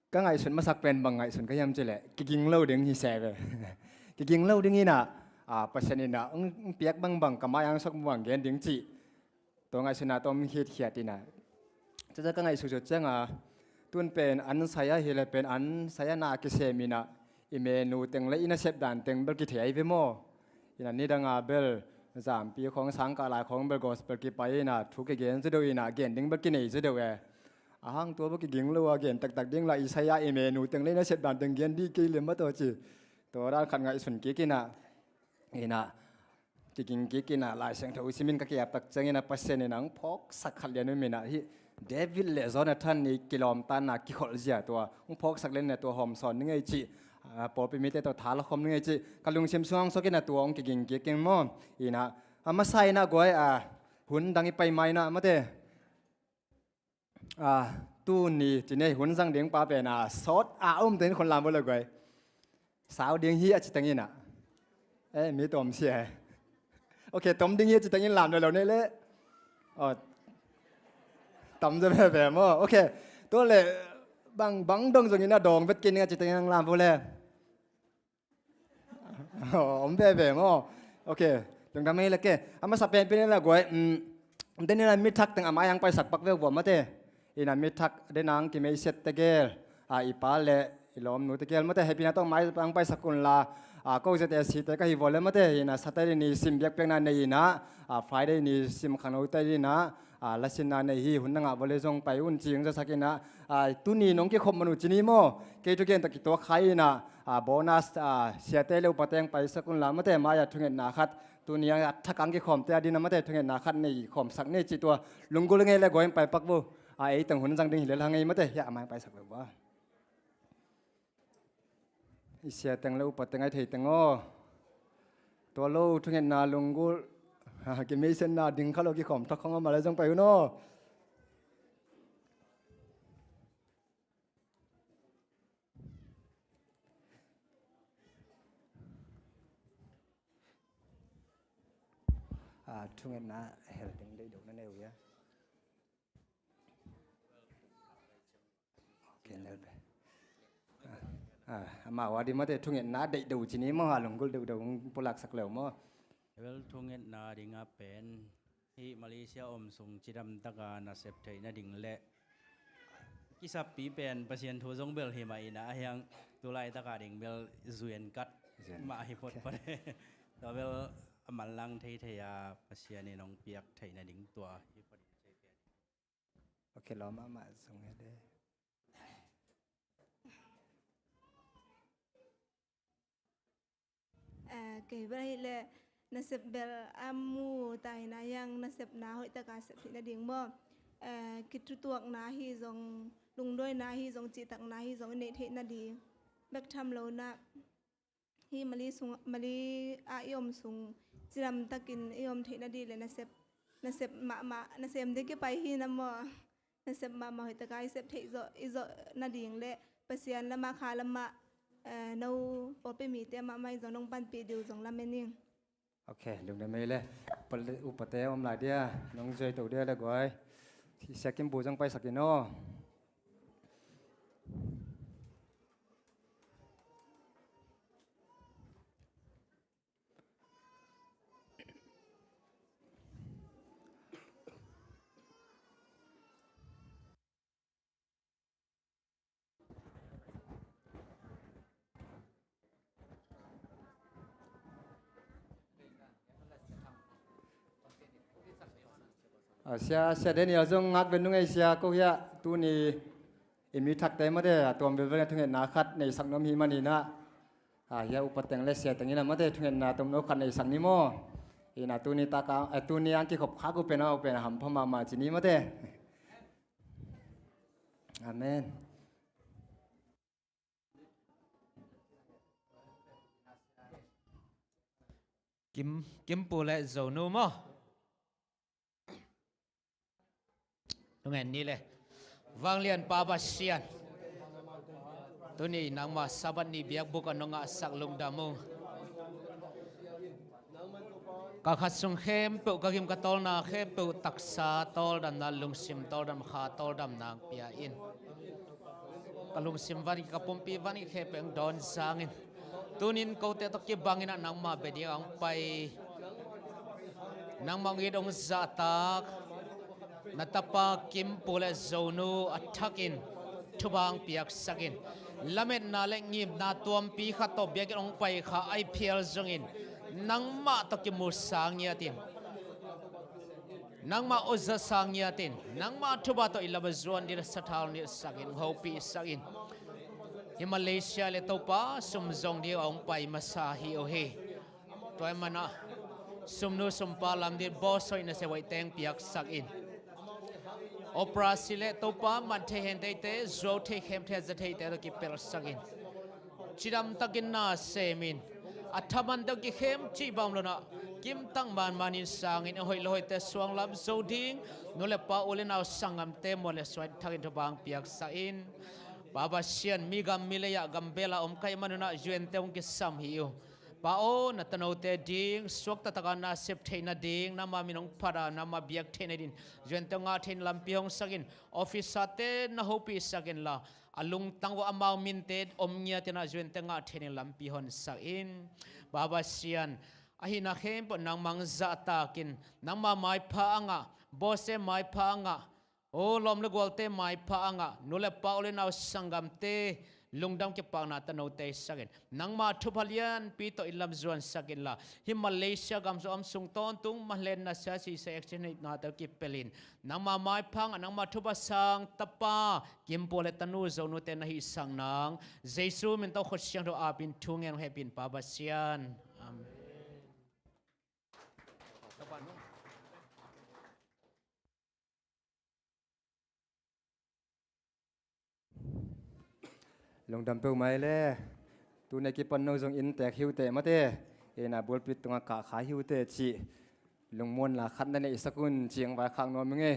ka ngaihsut masak pen bang ngaihsun ka hiam cih leh kiging lo ding hi se ve. kiging lo ding inah, a, Pasian inah hong, hong piak bangbang ka mai-ah hong suak bangbang gen ding cih tua ngaihsutna tawh om khitkhiat inah. Cucaah ka ngaihsutsut ciangah tun pen an sai-ah hileh pen an sai-ah na a kisem inah i menu teng le i nasep dan teng bel kithei ahi ve maw? Inah nidangah bel zampi khawng, sangkah lai khawng bel gospel kipai inah thu kigen zaw deuh inah gen ding bel kinei zaw deuh e. Ahang tua bel kiging lo a gen taktak ding lah i sai-ah i menu teng le i nasep dan teng gen dih kei lem mah tawh ci. Tua dan khat ngaihsun kik inah, inah kiging kik inah Lai Siangtho simin ka kiap tak ciangin a Pasian inah hong phawksak khat lian um inah hih David le Jonathan i kilawmtatna kikholh zia tua hong phawksak lian inah tua hawmsawn ning ei cih, a, pawlpi mite tawh tha lakhawm ning ei cih ka lungsim sungah hong suak inah tua hong kiging kik ing maw? Inah a masa inah guai, a, hun dang i pai ma inah mate. A, tuni ci nei hun zang ding pa pen a sawt a um teng in khun lam vo le guai. Sau ding hi a ci teng inah. E, mi tom sia e. Ok, tom ding hi a ci teng in lam le lo nei le. Aw, tam zaw veve maw? Ok, tua le bang, bang dong zong inah dawng vet kei ning a ci teng in lam vo le. Aw, om veve maw? Ok, lungdam ei le ke. A masa pen pen inah guai, um, den inah mi thak teng a mai-ah hong paisak pak veu vua mate. Inah mi thak den a hong kimeisiat tegel, a, i pa le i lawmnu tegel mate, hehpihna tawh mai-ah hong paisak unla, a, ko Z S C te ka hi vua le mate, inah Saturday ni sim biakpiakna nei inah, a, Friday ni sim khangnote inah, a, lasinna nei hi, hun na ngah vua le zong pai un ci hong zasak inah, a, tuni nong kikhop man uh ci ni maw? Kei thugen tawh kituak kha inah, a, bonus, a, siate le upate hong paisak unla mate, mai-ah thungetna khat, tuni a thak a hong kikhawmte a ding a mate, thungetna khat nei khawmsak ni ci tua lunggulh ngei le guai hong pai pak vo. A, ei teng hun zang ding hi le la ngei mate, hiah a mai hong paisak lo vo. I sia teng le upa teng ai thei teng aw. Tua lo thungetna lunggulh, a, kimeisiatna ding kha lo kikhawm thak khong a ma le zong pai un aw. A, thungetna hel ding deih deuh na nei uh hia? Ok, nel pe. A, a, amau a ding mate thungetna deih deuh ci ni maw, a lunggulh deuh deuh hong pulaksak leu maw? Bel thungetna ding a pen hih Malaysia om sung cidam taka nasep theih nading le kisappi pen Pasian thu zong bel hi mah inah, a hiang tu laitaka ding bel zuian kat mah hi phot phot. Tua bel a manlang theithei a Pasian in hong piak theih nading tua hi phot. Ok, lawm mahmah zong hi de. Eh, kei bel ahih leh nasep bel a mu ta hi na hiang, nasepna hoih taka sep theih nading maw? Eh, kithutuakna hi zong, lungduaina hi zong, cihtakna hi zong i neih theih nading bek tham lo na. Hih Mali sung, Mali ah i om sung cidam takin i om theih nading le nasep, nasep mahmah, nasem ding kipai hi na maw? Nasep mahmah hoih taka i sep theih zawh, i zawh nading le Pasian lamah, kha lamah, eh, no pawlpi mite mahmah in zong nong panpih ding uh zong lamen ing. Ok, lungdam ei le. Upate, upate om lai dia, nong zuai to dia le guai. Sia Kim Bu zong paisak in aw. A, sia, sia Daniel zong ngak ven nung ei sia, ko hiah tuni i mi thakte mate a tuam velvel na thungetna khat neisak nuam hi maninah, a, hiah upa teng le sia teng inah mate thungetna tomno khat neisak ni maw? Inah tuni taka, eh, tuni ang kikhop khak uh pen a, uh pen a hampha mahmah ci ni mate. Amen. Kim, Kim Pu le Zonu maw? Nungen ni le. Vanglian Pa Pasian, tuni nangma Sabbath ni biakbuk a nong ngahsak lungdam ung. Ka khat sung khempeuh, ka gim ka tawlna khempeuh taksa tawldamna, lungsim tawldam, kha tawldamna ang pia in. Ka lungsim van, ka pumpi van khempeuh ang dawn zangin. Tunin kote tawh kibangin ah nangmah bia ding a hong pai, nangmah hong it hong zahtak na tapa Kimpu le Zonu a thakin thupha hong piaksak in. Lametna le ngimna tuampi khat tawh biakinn hong pai kha ahih phial zongin nangmah tawh kimusa ngiatin, nangmah awzasa ngiatin, nangmah thupha tawh i lam a zuan ding a sathau nilhsak in, hopihsak in. Hih Malaysia le Topa sum zong ding a hong pai masa hi uh hi. Tua ahih manin ah sumnu sumpa lam ding bawlsawn in a se hoih teng piaksak in. Operasi le Topa man thei hen teite, zuau thei khem thei a za theite tawh kipelsak in. Cidam takin na sem in, a thaman deuh kikhem cih bang lo-in ah kimtak manmanin sang in, a hoih le hoihte suang lam zo ding nu le pa, u le nau, sanggamte muan le suan thakin thupha hong piaksak in. Pa Pasian, mi gam mi lei ah gam bel ah om ka hih manun ah U N te hong kisam hi uh. Pa aw, na tanote ding suakta takin na sep theih nading, nangma min hong phat a nangma biak theih nading U N te hong ngah theih lampi hong sak in. Officerte na hopihsak inla, a lungtang uh ah amau minte om ngiatin ah U N te ngah theih nading lampi hong sak in. Pa Pasian, a hihna khempeuh nangmah hong zahtak in, nangma maipha a ngah, bawse maipha a ngah, aw lawm le gualte maipha a ngah nu le pa, u le nau, sanggamte lungdam kipakna tanote sak in. Nangma thupha lianpi tawh i lam zuansak inla, hih Malaysia gam sung a om sung tawntung manlenna, sia, sisa, accident, neihna tawh kipelin nangma maipha a ngah, nangma thupha sang tapa Kimpu le tanu Zonute na hihsak nang Jesu min tawh khut siangtho apin thu ngen hong hehpih in, Pa Pasian. Amen. Lungdam peuhmah e le. Tuni a kipan no zong inntek hi uh teh mate, ina bulpit tungah kahkhai hi uh teh cih lungmuanna khat na neihsak un cih hong vaikhak nuam ing e.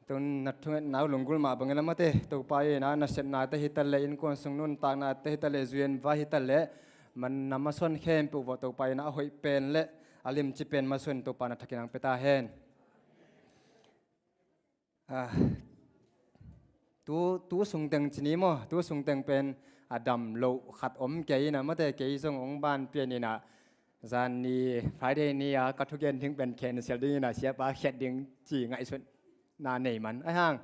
Tun na thungetna uh lunggulh mah bangin a mate, Topa ina nasepnate hi taleh, innkuan sung nuntaknate hi taleh, U N vai hi taleh, man na masuan khempeuh vawh Topa ina a hoih pen le a limci pen masuan Topa na thakin hong pia ta hen. Ah, tu, tu sungteng ci ni maw, tu sungteng pen a dam loh khat om kei ina mate, kei zong hong ban pian ina, zan ni Friday ni a ka thugen ding pen cancel ding ina, siapa khiat ding ci ngaihsutna nei man. Ahi hang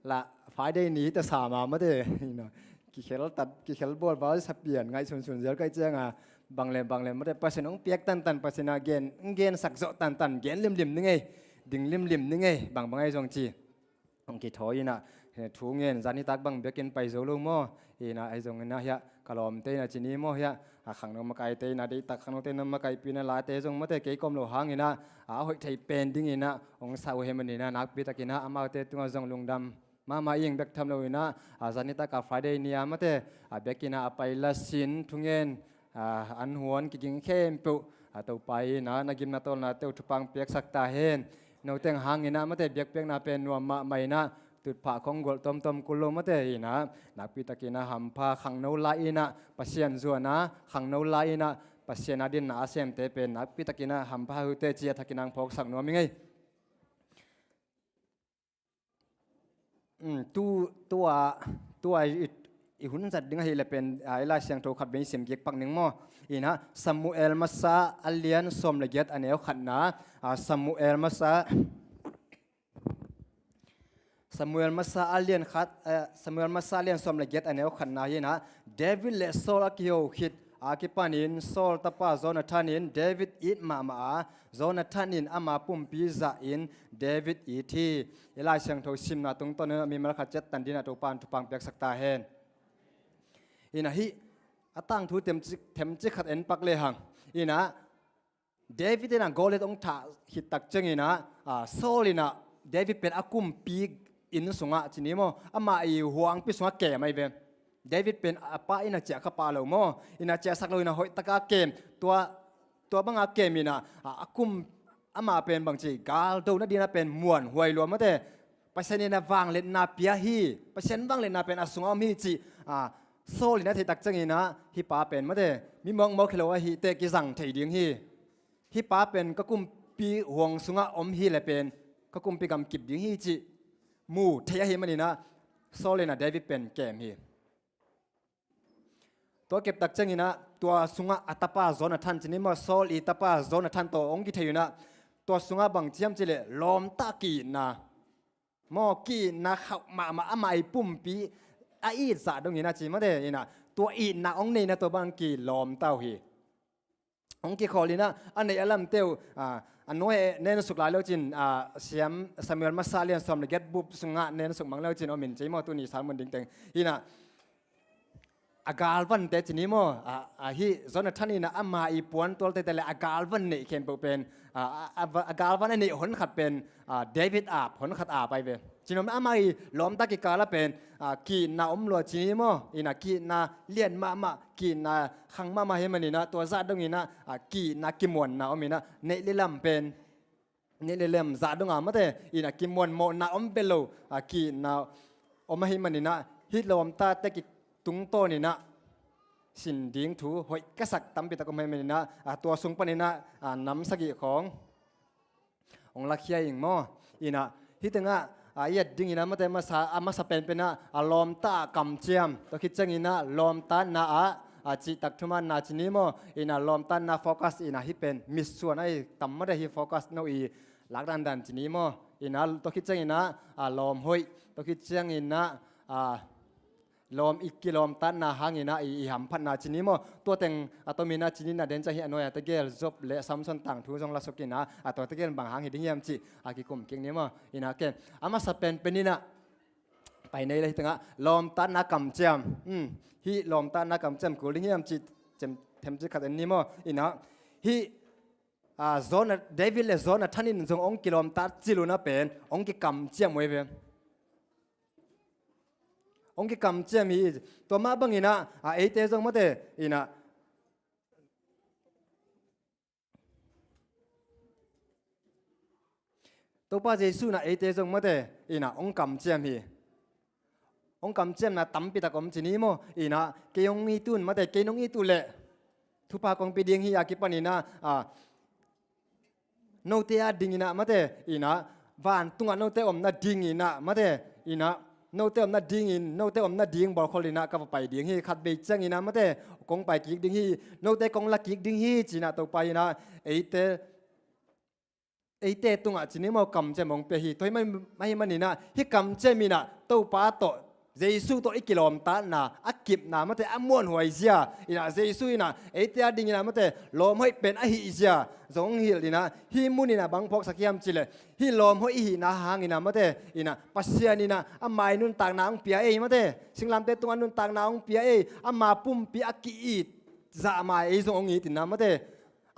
lah Friday ni hi ta sam a mate, ina, kikhel tat, kikhel bawl val sa pian ngaihsunsun zel kai cianga, bang le bang le mate, Pasian hong piak tantan, Pasian a gen, hong gensak zawh tantan, gen limlim ni ngei, ding limlim ni ngei, bangbang ahi zong ci. Hong kithawi ina, eh, thu ngen, zan nitak bang biakinn pai zo lo maw? Ina, ahi zong ina hiah ka lawmte ina ci ni maw hiah, a khangno makaite ina, deihtak khangnote ina makaihpih ina, late zong mate kei kawm lo hang ina, a hoih thei pen ding ina hong sa uh hi man ina, nakpi tak ina amaute tungah zong lungdam mahmah ing bek tham lo ina, a zan nitak a Friday ni a mate, a biakinn a a pai la sin, thungen, a, an huan kiging khempeuh, a, Topa ina na gimna tawlnate uh thupha hong piaksak ta hen. Noteng hang ina mate biakpiakna pen nuam mahmah ina, tutphah khong gualh tuamtuam kul lo mate ina, nakpi tak ina hampha khangno lai ina Pasian zuan a, khangno lai ina Pasian a dinna a semte pen nakpi tak ina hampha hi uh teh ci a thakin hong phawksak nuam ing ei. Um, tu, tua, tua i, i hun zat ding ahih leh pen, a, i Lai Siangtho khat vei sim kik pak ning maw? Ina, Samuel masa a lian sawm le giat a neu khatna, a, Samuel masa, Samuel masa a lian khat, a, Samuel masa a lian sawm le giat a neu khatna hi ina, David le Saul a kiho khit a kipanin Saul tapa Jonathan in David it mahmah a, Jonathan in ama pumpi zahin David it hi. I Lai Siangtho simna tungtawnin a mimal khat ciat tan dingin a Topa in thupha hong piaksak ta hen. Ina hih a tangthu themcik, themcik khat en pak lehang. Ina David ina Goliath hong thah khit tak ciangin a, a, Saul ina David pen a kumpi inn sungah ci ni maw, amah i huangpi sungah kem ahi ve. David pen a pa ina ciah kha pah lo maw, ina ciahsak lo ina hoih taka kem, tua, tua banga kem ina, a, a kum, amah pen bangci galdo nadingin a pen muanhuai lua mate. Pasian ina vangliatna pia hi, Pasian vangliatna pen a sungah om hi cih, a, Saul ina theih tak ciangin a, hih pa pen mate mi mawkmawk hi lo ahih teh kizang thei ding hi. Hih pa pen ka kumpi huang sungah om hi leh pen ka kumpi gamkip ding hi cih mu thei ahih manin a, Saul ina David pen kem hi. Tua keptak cianginah tua sungah a tapa Jonathan ci ni maw, Saul i tapa Jonathan tawh hong kithei unah, tua sungah bang ci hiam cihleh lawmta ki-itna maw, ki-itna khauh mahmah, amah i pumpi a it zah dongin a ci mate, inah tua itna hong neihna tua bang kilawmta uh hi. Hong kikhawl inah a neih a lamte uh, a, a nuai-ah nensuk lai lo cin, a, siam Samuel masa lian sawm le giat bup sungah nensuk mang lo cin om in ci maw, tuni sermon dingteng. Inah a galvante ci ni maw, a, a, hih Jonathan inah ama i puantual tete le a galvan neih khempeuh pen, a, a, a, a galvan a neih honkhat pen, a, David aap honkhat aap ai ve. Cinom ama i lawmta kikala pen, a, ki-itna om lua ci ni maw, inah ki-itna lian mahmah, ki-itna khang mahmah hi maninah tua zah donginah, a, ki-itna kimuanna om inah neih le lam pen neih le lam zah donga mate, inah kimuan mawhna om ve lo, a, ki-itna om ahi maninah hih lawmtate kitungtawninah sin ding thu hoih ka sak tampi tak om ahi maninah, a, tua sung paninah, a, nam sagih khawng hong lakhia ing maw. Inah hih tengah, a, i et dinginah mate masa, a masa penpenah a lawmta ah kamciam, tua khit cianginah lawmtatna ah, a, cihtak thumaanna ci ni maw, inah lawmtatna focus inah hih pen mitsuan ahi tam mate, hih focus no i lak dandan ci ni maw. Inah tua khit cianginah, a, lawm hoih, tua khit cianginah, a, lawm i kilawmtatna hanginah i, i hamphatna ci ni maw. Tua teng a tominah ci ninah den ciang hih a nuai-a tegel Job le Samson tangthu zong la sukinah, a tua tegel bang hang hi ding hiam cih a kikum kik ni maw. Inah ken a masa penpeninah pai nei le hih tengah lawmtatna kamciam, um, hih lawmtatna kamciam kul ding hiam cih cem, themcik khat en ni maw. Inah hih, a, Jona-, David le Jonathan in zong hong kilawmtat cil unah pen hong kikamciam uh hi ve. Hong kikamciam hi. Tua mah banginah, a, eite zong mate, inah Topa Jesu inah eite zong mate, inah hong kamciam hi. Hong kamciamna tampi tak om ci ni maw. Inah kei hong it un mate, kei nong it uh leh thupha kong pia ding hi a kipaninah, a, note a dinginah mate, inah vantungah note omna dinginah mate, inah note omna dingin, note omna ding bawlkholh inah ka va pai ding hi, khatvei cianginah mate kong pai kik ding hi, note kong la kik ding hi cinah Topa inah eite, eite tungah ci ni maw kamciam hong pia hi. Tua hi man, ahi maninah hih kamciam inah Topa tawh, Jesu tawh i kilawmtatna a kipna mate a muanhuai zia, inah Jesu inah eite a dinginah mate lawm hoih pen ahih zia zong hilh inah hih muninah bang phawksak hiam cihleh hih lawm hoih i hihna hanginah mate, inah Pasian inah ama i nuntakna hong pia ei mate, singlamte tungah nuntakna hong pia ei, ama pumpi a ki-it zah ma ei zong hong it inah mate,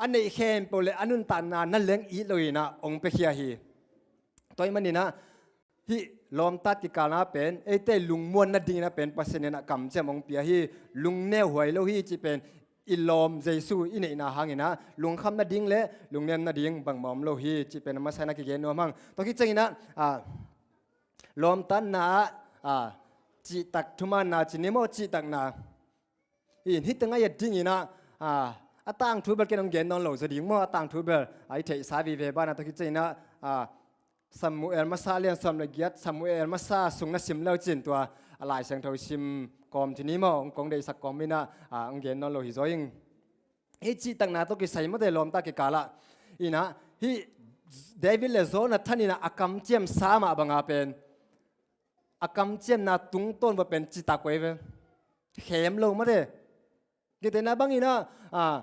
a neih khempeuh le a nuntakna na leng it loinah hong piakhia hi. Tua hi maninah hih lawmtat kikalna pen eite lungmuan nadinginah pen Pasian inah kamciam hong pia hi. Lungneuhuai lo hi cih pen i lawm Jesu i neihna hanginah lungkham nading le lungnem nading bangmah om lo hi cih pen a masa inah kigen nuam hang. Tua khit cianginah, a, lawmtatna ah, a, cihtak thumaanna ci ni maw, cihtakna. In hih tengah i et dinginah, a, a tangthu bel ken hong gen nawn lo zaw ding maw, a tangthu bel, a, i theihsa vive banah tua khit cianginah, a, Samuel masa lian sawm le giat, Samuel masa sung na sim le uh cin tua a Lai Siangtho sim kawm ci ni maw, hong kong deihsak kawm inah, a, hong gen nawn lo hi zaw ing. Hih cihtakna tawh kisai mate lawmta kikalah inah hih David le Jonathan inah a kamciamsa mah banga pen a kamciamna tungtawn va pen citak uh hi ve. Khem lo mate. Gitena banginah, a,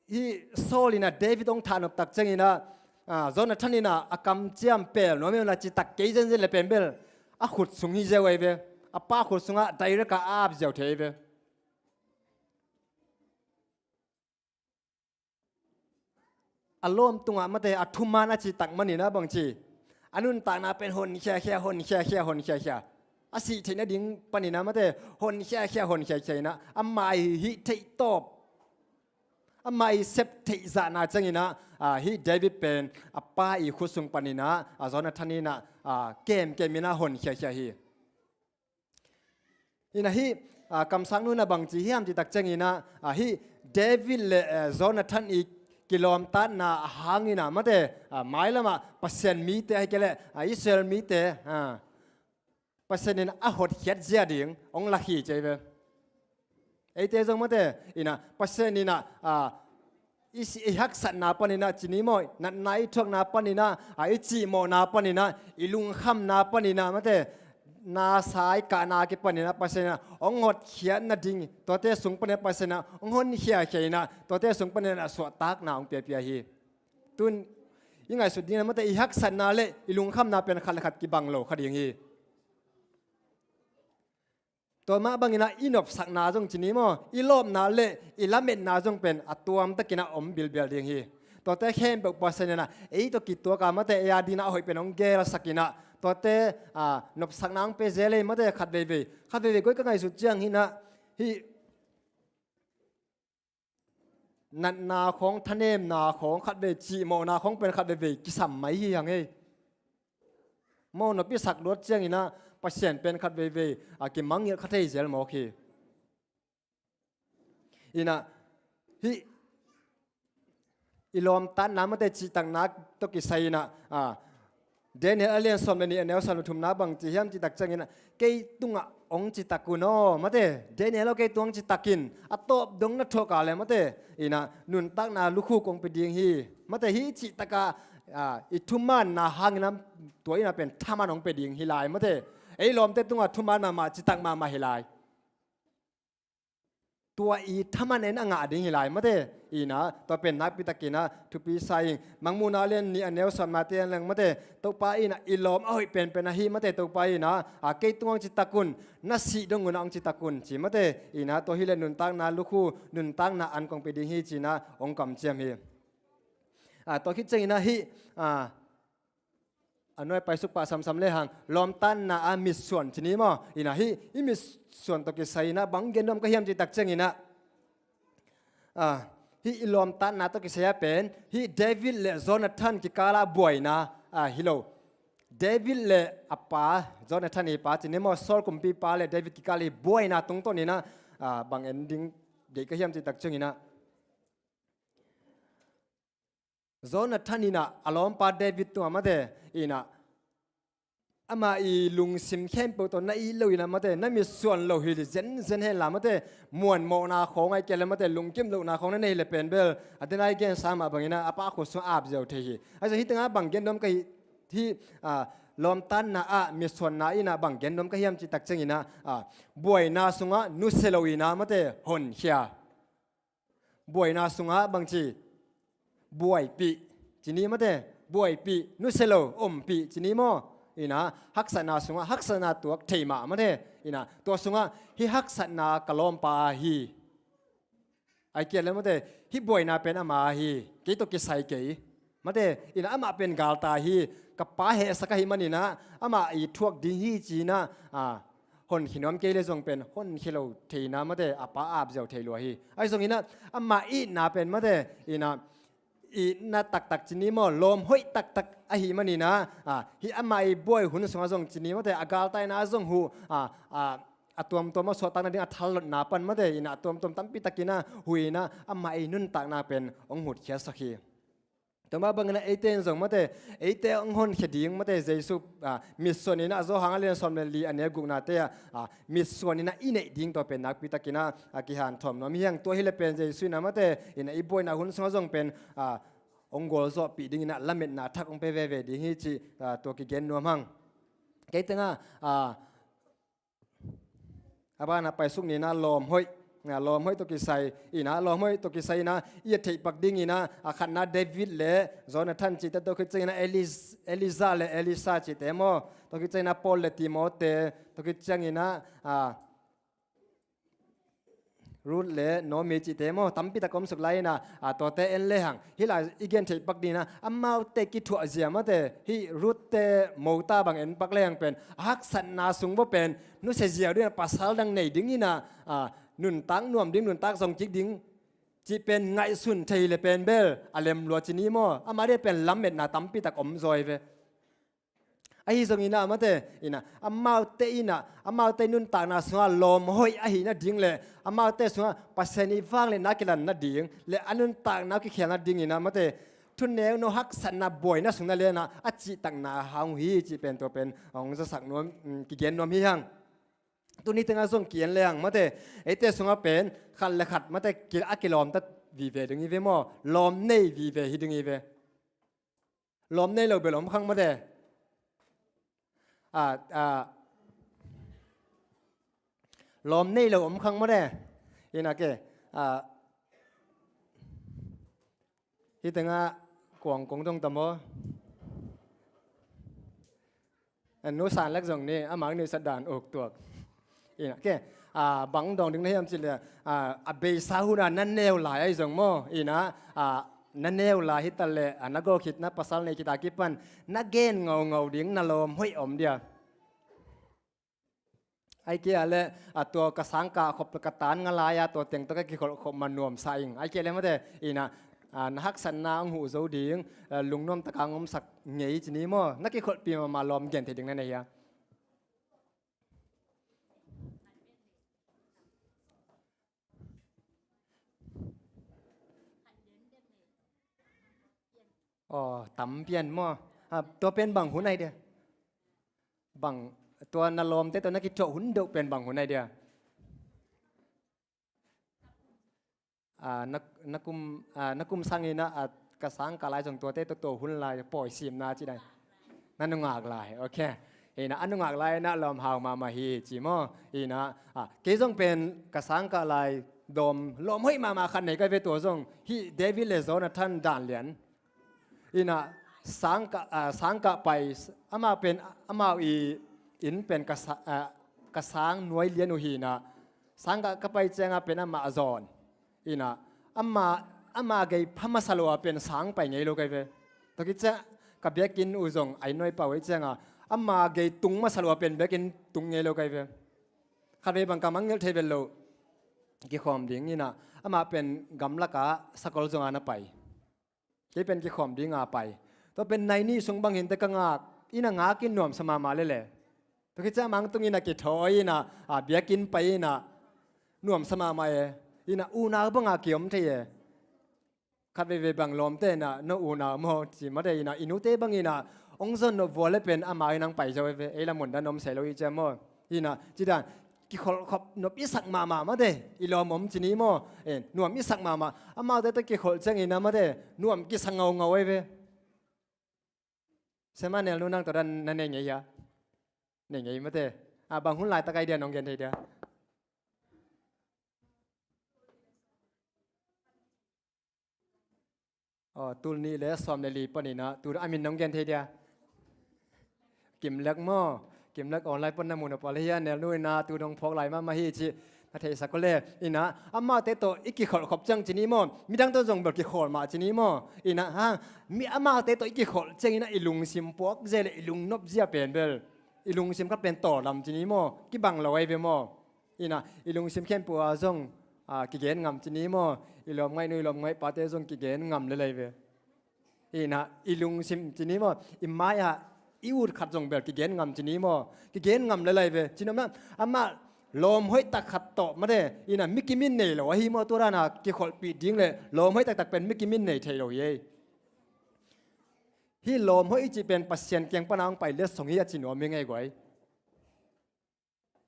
hih Saul inah David hong thahnop tak cianginah, a, Jonathan inah a kamciam pel nuam hi unah citak kei zenzen le pen bel a khut sung hi ziau uh hi ve. A pa khut sungah direct a ap ziau thei hi ve. A lawm tungah mate a thuman a cihtak maninah bangci, a nuntakna pen hon khiakhia, hon khiakhia, hon khiakhia, a sih theih nading paninah mate hon khiakhia, hon khiakhia inah ama i hih theih tawp, ama i sep theih zahna cianginah, a, hih David pen a pa i khut sung paninah, a, Jonathan inah, a, kemkem inah hon khiakhia hi. Inah hih, a, kamsang nu inah bangci hiam cihtak cianginah, a, hih David le, eh, Jonathan i kilawmtatna hanginah mate, a, mailamah Pasian mite ahi kei leh, a, Israel mite, a, Pasian in a hotkhiat zia ding hong lak hi ci hi ve. Eite zong mate, ina, Pasian ina, a, i, si, i haksatna panina, cini maw, natna i thuakna panina, a, i cihmawhna panina, i lungkhamna panina, mate, na sai kahna kipanina, Pasian ina, hong hotkhiat nading, tuate sung panina, Pasian ina, hong honkhia khia ina, tuate sung panina, suahtakna hong piapia hi. Tun, i ngaihsut dingin mate, i haksatna le i lungkhamna pen khat le khat kibang lo kha ding hi. Tua mah bangina i nopsakna zong cini maw, i lawpna le i lametna zong pen a tuamtakina om bilbial ding hi. Tuate khempeuh Pasian ina ei tawh kituaka mate, ei a dingina a hoih pen hong gelsakina, tuate, a, nopsakna hong pia zel ei mate, khat veivei. Khat veivei koi ka ngaihsut ciang hina, hi natna khawng, thanemna khawng, khat vei cihmawhna khawng pen khat veivei kisam mai hi hang ei. Maw, nopsak luat ciangina Pasian pen khat veivei a kimangngilh kha thei zel mawk hi. Ina, hi i lawmtatna mate cihtakna tawh kisai ina, a, Daniel a lian sawm le nih a neu sawm le thumna bang ci hiam cih tak ciangin, kei tungah hong citak un aw, mate, Daniel aw, kei tungah hong citakin, a tawp dong na thuak a le mate, ina, nuntakna lukhuk hong pia ding hi. Mate, hih cihtaka, a, i thumanna hangina tua ina pen thaman hong pia ding hi lai, mate. Ei lawmte tungah thuman mahmah, citak mahmah hi lai. Tua i thaman en a ngah ding hi lai, mate. Ina, tua pen nakpitakina thupi sa ing. Mangmuhna lian nih a neu sawmna te an leng, mate, Topa ina i lawm a hoih penpen ahi, mate, Topa ina, a, kei tungah hong citak un, na sih dong una hong citak un, ci, mate. Ina, tua hileh nuntakna lukhu, nuntakna an kong pia ding hi, ci ina hong kamciam hi. A, tua khit ciangina hih, a, a nuai paisuk pah samsam le hang, lawmtatna a mitsuan cini maw? Ina, hih i mitsuan tawh kisai ina bang gen nuam ka hiam cih tak ciangina, a, hih i lawmtatna tawh kisai a pen, hih David le Jonathan kikala buaina, a, hi lo. David le a pa, Jonathan i pa cini maw, Saul kumpipa le David kikala i buaina tungtawn ina, a, bang en ding deih ka hiam cih tak ciangina, Jonathan ina a lawmpa David tungah mate, ina, ama i lungsim khempeuh tawh na it lo ina mate, na mitsuan lo hi zenzen hen la mate, muanmawhna khawng ai kia le mate, lungkim lohna khawng na nei le pen bel, a dena i gensa mah bangina a pa khut sungah ap ziau thei hi. Ahi zong hih tengah bang gen nuam ka hi, hih, a, lawmtatna ah mitsuanna ina bang gen nuam ka hiam cih tak ciangina, a, buaina sungah nusia lo ina mate, honkhia. Buaina sungah bangci, buaipih cini mate, buaipih, nusia lo, ompih cini maw? Ina, haksatna sungah haksatna tuak thei mah mate. Ina, tua sungah hih haksatna ka lawmpa ahi. Ai kia le mate, hih buaina pen ama ahi, kei tawh kisai kei. Mate, ina amah pen galta hi, ka pa hehsak ahi manina, amah i thuak ding hi cina, a, honkhia nuam kei le zong pen honkhia lo theina mate, a pa ap ziau thei lua hi. Ahi zongina, amah itna pen mate, ina, itna taktak cini maw, lawm hoih taktak ahi manina, a, hih amah i buai hun sungah zong cini mate, a galtaina zong hu, a, a, a tuamtuam a suahtak nading a thallotna pan mate, ina a tuamtuam tampi takina hu ina amah i nuntakna pen hong hutkhiasak hi. Tua mah bangina eite in zong mate, eite hong honkhia ding mate, Jesu, a, mitsuan ina a Johan a lian sawm le li a neu guknate ah, a, mitsuan ina i neih ding tua pen nakpi takina, a, kihanthawn nuam hi hang. Tua hi le pen Jesu ina mate, ina i buaina hun sungah zong pen, a, hong gualzawhpih dingina lametna thak hong pia veve ding hi cih, a, tua kigen nuam hang. Kei tengah, a, a banah paisuk nina lawm hoih. A, lawm hoih tawh kisai ina, lawm hoih tawh kisai ina i a theihpak dingina, a khatna David le Jonathan cihte, tua khit ciangina Elis-, Elijah le Elisha cihte maw? Tua khit ciangina Paul le Timothy, tua khit ciangina, a, Ruth le Naomi cihte maw? Tampi tak om suk lai ina, a, tuate en le hang. Hih lai i gen theihpak dingina, amaute kithuah zia mate, hih Ruth te mota bang en pak le hang pen, a haksatna sung vua pen nusia ziau dingina pasal dang nei dingina, a, nuntak nuam ding, nuntak zong kik ding cih pen ngaihsun thei le pen bel a lem lua cini maw? Amah ding pen lametna tampi tak om zaw ve. Ahi zongina mate, ina, amaute ina, amaute nuntakna sungah lawm hoih ahi nading le amaute sungah Pasian i vangliatna kilan nading le a nuntakna kikhel nadingina mate, thuneu no haksatna buaina sung na lena a cihtakna hang uh hi cih pen tua pen hong zasak nuam, mm, kigen nuam hi hang. Tuni tengah zong ki-en leng mate, eite sungah pen khat le khat mate ki-, a kilawmta vive ding hi ve maw? Lawm nei vive hi ding hi ve. Lawm nei lo bel om khang mate. A, a, lawm nei lo om khang mate. Ina ke, a, hih tengah kuang kong dong tam aw. A, nu San Lek zong ni, amah ni sa dan uk tuak. Ina, ke, a, bang dong ding na hiam cih leh, a, a beisa hun a na neu lai ahi zong maw. Ina, a, na neu lai hi ta leh, a, na gol khit na pasal nei khit a kipan, na gen ngaungau ding, na lawm hoih om dia. Ai kia le, a, tua ka sangkah khop ka tan nga lai a, tua teng tawh ka kikholh khop ma nuam sa ing. Ai kia le mate, ina, a, na haksatna hong huh zo ding, a, lungnuam taka hong omsak ngei ci ni maw? Na kikholhpih mahmah lawm gen thei ding na nei hia? Aw, tam pian maw? A, tua pen bang hun ai dia? Bang, tua na lawmte tawh na kithuah hun deuh pen bang hun ai dia? A, na, na kum, a, na kum sang ina, a, ka sangkah lai zong tuate tawh tua hun lai pawi simna ci dai. Na nungak lai, ok. Ina a nungak lai ina lawm hau mahmah hi ci maw? Ina, a, kei zong pen ka sangkah lai dawm lawm hoih mahmah khat nei ka ve tua zong. Hih David le Jonathan dan lian. Ina sangkah, a, sangkah pai, amah pen, amau i inn pen ka sa-, a, ka sang nuai lian uh hi ina. Sangkah ka pai cianga pen amah a zawn. Ina, ama, ama gei pha masa lo a pen sang pai ngei lo kai ve. Tua khit ciang ka biakinn uh zong ai nuai pau ei cianga, ama gei tung masa lo a pen biakinn tung ngei lo kai ve. Khat vei bang ka mangngilh thei vet lo. Kikhawm ding ina, amah pen gamlaka sakol zonga na pai. Kei pen kikhawm dinga pai. Tua pen nai nih sung bang hinte ka ngak, ina ngak in nuamsa mahmah lele. Tua khit ciang amah tung ina kithawi ina, a, biakinn pai ina nuamsa mahmah e. Ina unau banga kiom thei e. Khat veivei bang lawmte ina no unau maw ci mate ina i nute bang ina hong zon nop vua le pen amah ina hong pai zo e ve. Ei la mun dan om sei lo i cia maw? Ina ci dan kikholh khop nop i sak mahmah mate, i lawm om ci ni maw? Eh, nuam i sak mahmah. Amaute tawh kikholh ciang ina mate, nuam kisa ngaungau ei ve. Sema Nel nu nang tawh dan na nei ngei hia? Nei ngei mate. A, bang hun laitak ai dia nong gen thei dia? Aw, tul nih le sawm le li pan ina, tu a min nong gen thei dia? Kimlek maw? Kimlek online pan na mun a pal hia, Nel nu ina, tu dong phawk lai mahmah hi ci. Na theisak ko le, ina, amaute tawh i kikholh khop ciang ci ni maw? Midang tawh zong bel kikholh mah ci ni maw? Ina, ha, mi amaute tawh i kikholh ciang ina i lungsim puak zia le i lungnop zia pen bel. I lungsim khat pen tawldam ci ni maw? Kibang lo ai ve maw? Ina, i lungsim khempeuh ah zong, a, kigen ngam ci ni maw? I lawmngaih nu, i lawmngaih pate zong kigen ngam lelai ve. Ina, i lungsim ci ni maw? I mai-ah i ut khat zong bel kigen ngam ci ni maw? Kigen ngam lelai ve. Ci nopna, amah lawm hoih tak khat tawh mate. Ina, mi kimin nei lo ahi maw? Tua dana kikholhpih ding le lawm hoih taktak pen mi kimin nei thei lo hi ei. Hih lawm hoih i cih pen Pasian kiang pana hong pai letsong hi a ci nuam hi ngei guai.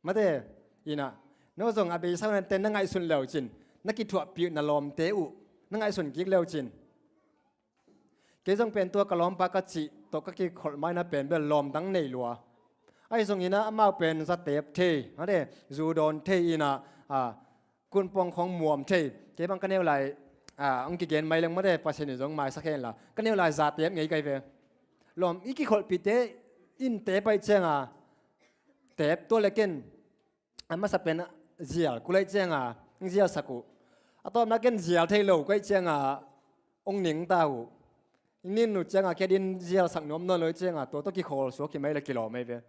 Mate, ina, no zong a beisa hun ante na ngaihsun leucin, na kithuahpih na lawmte uh na ngaihsun kik leucin. Kei zong pen tua ka lawmpa ka cih tawh ka kikholh maina pen bel lawm dang nei lua. Ahi zong ina amau pen zatep thei, mate, zu dawn thei ina, a, kunpawng khawng muam thei. Kei bang ka neu lai, a, hong kigen mai leng mate, Pasian in zong maisak hen la. Ka neu lai zatep ngei kai ve. Lawm i kikholhpihte in tep aih cianga tep tua le ken a masa pen zial kul aih cianga hong zialsak uh. A tawpna ken zial thei lo kul aih cianga hong ning ta uh. Nin uh cianga kia din zialsak nuam nawn lo aih cianga tua tawh kikhawl suak hi mai le kilawm aih ve.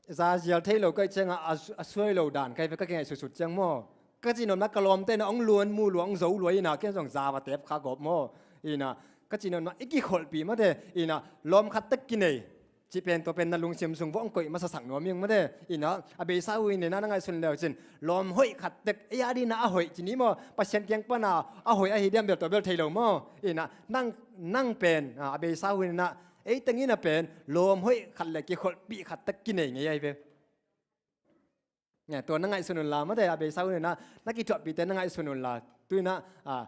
Za zial thei lo kai cianga a, a suai lo dan kai ve ka kingaih sutsut ciang maw? Ka ci nopna ka lawmte na hong luan mu lua hong zo lua ina ken zong za va tep kha gawp maw? Ina ka ci nopna i kikholhpih mate ina lawm khat tek kinei. Ci pen tua pen na lungsim sung va hong koih masasak nuam ing mate. Ina a beisa hun ina na ngaihsun leucin lawm hoih khat tek ei a dina a hoih ci ni maw? Pasian kiang pana a hoih ahi diam bel tua bel thei lo maw? Ina nang, nang pen, a, a beisa hun ina Ei teng in a pen lawm hoih khat le kikholhpih khat tak kinei ngei ahi ve. Tua na ngaihsun unla, mate, a beisa hun in ah na kithuahpihte na ngaihsun unla. Tu in ah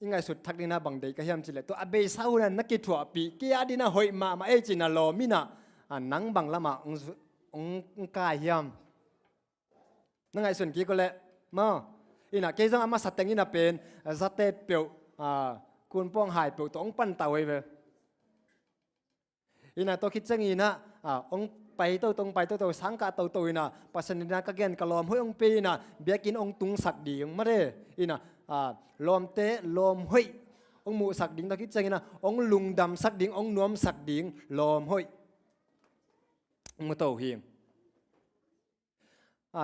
i ngaihsut thak ding in ah bang deih ka hiam cih leh, tua a beisa hun in ah na kithuahpih, kei a ding in ah hoih mahmah ei ci-in ah lawm in ah, nang bang lamah hong kai hiam? Na ngaihsun kik uh leh maw. In ah kei zong a masa teng in a pen zate peuh, kunpawng hai peuh tawh hong pantau hi ve. In ah tua khit ciangin ah hong pai toto, hong pai toto, sangkah toto in ah Pasian in ah ka gen ka lawm hoih hong pia in ah biakinn hong tungsak ding, mate. In ah lawmte lawm hoih hong muhsak ding, tua khit ciangin ah hong lungdamsak ding, hong nuamsak ding lawm hoih hong mu to hi.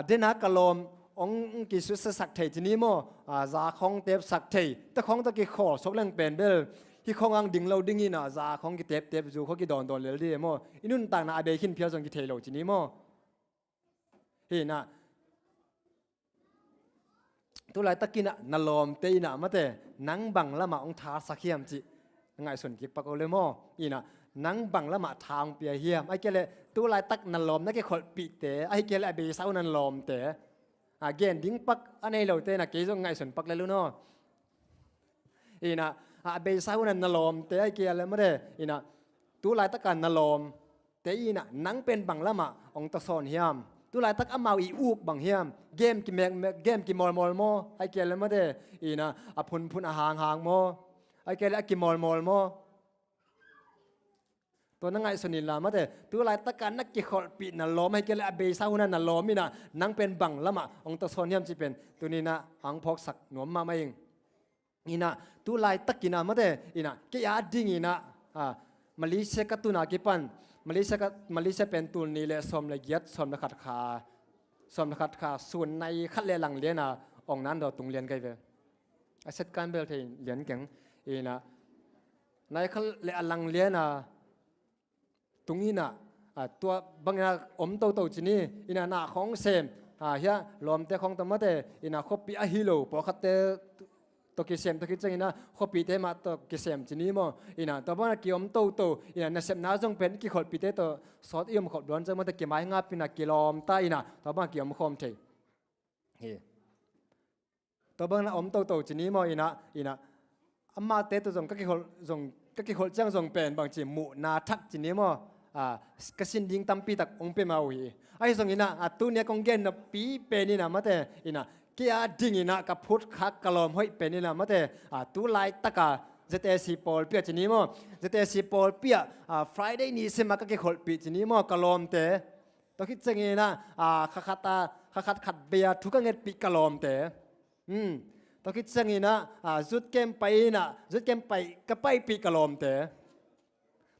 Dena ka lawm hong kisusia sak thei ci ni maw? Za khawng tepsak thei, tua khawng tawh kikhawl suak leng pen bel hih khawng ang ding lo ding in ah za khawng kiteptep, zu khawng kidawndawn lel ding maw? I nuntakna a bei khin phial zong kithei lo ci ni maw? Hi in ah tu laitak in ah na lawmte in ah, mate, nang bang lamah hong thasak hiam cih na ngaihsun kik pak uh leh maw. In ah nang bang lamah tha hong pia hiam? Ahih kei leh tu laitak na lawm na kikholhpihte, ahih kei leh a beisa hun in ah na lawmte, gen ding pak a nei lote in ah kei zong ngaihsun pak lel un aw. In ah a beisa hun in ah na lawmte, ahih kei leh, mate, in ah tu laitak a na lawm te in ah nang pen bang lamah hong tawsawn hiam? Tu laitak amau i uk bang hiam? Game kimekmek, game kimawlmawl maw? Ahih kei leh, mate, in ah a phunphun a hanghang maw? Ahih kei leh a kimawlmawl maw? Tua na ngaihsun inla, mate, tu laitak a na kikholhpih na lawm, ahih kei leh a beisa hun in ah na lawm in ah nang pen bang lamah hong tawsawn hiam cih pen tuni in ah hong phawksak nuam mahmah ing. In ah tu laitak in ah, mate, in ah kei a ding in ah Malaysia ka tun a kipan, Malaysia ka, Malaysia pen tul nih le sawm le giat, sawm le khat kha, sawm le khat kha sun nai khat le a lang lian a, ong nan daw tung lian ka hi ve. A set kan bel thei lian keng. In ah nai khat le a lang lian a tung in ah, tua bang in ah om toto ci ni. In ah na khawng sem, hiah lawmte khawng tawh, mate, in ah khuapi ahi lo pawlkhatte tawh kisem, tua khit ciangin ah khuapite mah tawh kisem ci ni maw? In ah tua bang in ah kiom toto, in ah nasepna zong pen i kikholhpihte tawh sawt i om khop dawn ciang, mate, kimai ngap in ah kilawm ta in ah tua bang in ah kiom khawm thei hi. Tua bang in ah om toto ci ni maw? In ah, in ah amate tawh zong ka kikholh, zong ka kikholh ciang zong pen bangci muhna thak ci ni maw? Ka sin ding tampi tak hong pia mah uh hi. Ahi zongin ah tuni a kong gen napi pen in ah, mate, in ah kei a ding in ah ka phutkhak ka lawm hoih pen in ah, mate, tu laitak a Z A C pawlpi ah ci ni maw? Z A C pawlpi ah Friday ni sim a ka kikholhpih ci ni maw, ka lawmte. Tua khit ciangin ah kha khat a, kha khat khat vei a thu ka ngetpih ka lawmte. Tua khit ciangin ah youth camp pai in ah, youth camp pai, ka paipih ka lawmte.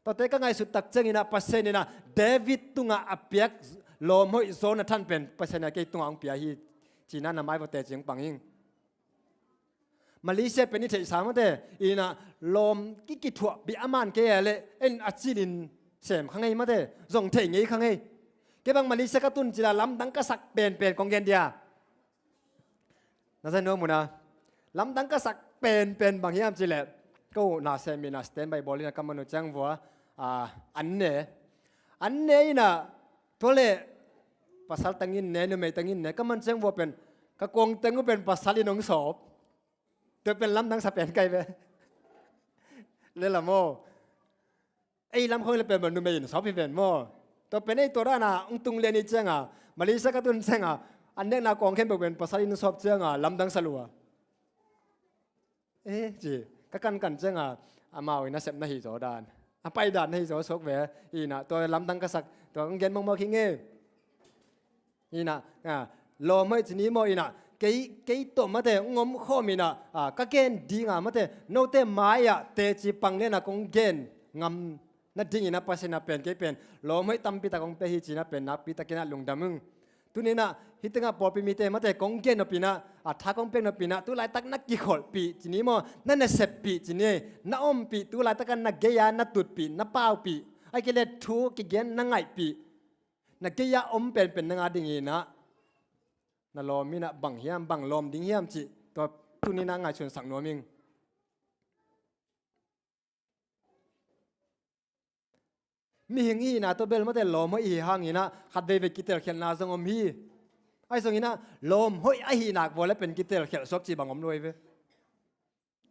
Tuate ka ngaihsut tak ciangin ah Pasian in ah David tungah a piak lawm hoih Jonathan pen Pasian in ah kei tungah hong pia hi. Ci-in ah na mai vawte cing pang ing. Malaysia pen i theihsa, mate, in ah lawm ki kithuahpih a man kei a leh en a cilin sem kha ngei, mate, zong thei ngei kha ngei. Kei bang Malaysia ka tun cila lamdang ka sak penpen kong gen dia. Na za nuam uh na. Lamdang ka sak penpen bang hiam cih leh, ko na sem in ah standby bawl in ah ka man uh ciang vua an ne. An ne in ah tua leh pasal teng in ne, numei teng in ne, ka man ciang vua pen ka kuang teng uh pen pasal in hong sawp. Tua pen lamdang sa pen ka hi ve. Lel a maw? Ei lam khawng le pen bang numei in sawp hi ven maw? Tua pen ei tua dan a hong tung lian hi ciang a, Malaysia ka tun ciang a, an nekna kawng khempeuh pen pasal in sawp ciang a lamdang sa lua. Eh, ci, ka kankan ciang a, amau in a sep na hi zaw dan, a pai dan na hi zaw suak ve. In ah tua lamdang ka sak, tua kong gen mawkmawk hi ngei. In ah lawm hoih ci ni maw? In ah kei, kei tawh, mate, hong om khawm in ah ka gen ding a, mate, note mai-ah teci pang lian a kong gen ngam nading in ah Pasian in ah pen kei pen lawm hoih tampi tak hong pia hi ci-in ah pen nakpi takin ah lungdam ung. Tuni in ah hih teng ah pawlpi mite, mate, kong gen nop in ah, a tha kong pek nop in ah tu laitak na kikholhpih ci ni maw, na naseppih ci ni, na ompih, tu laitak ah na gei-a na tutpih, na paupih, ahih kei leh thu kigen na ngaihpih, na gei-a om penpen nang a ding in ah na lawm in ah bang hiam, bang lawm ding hiam cih tua tuni in ah ngaihsunsak nuam ing. Mihing i hihna tawh bel mate lawm hoih i hi hang inah khat veivei kitelkhialhna zong om hi. Ahi zong inah lawm hoih ahi nak vua le pen kitelkhialh suak cih bang om lo hi ve.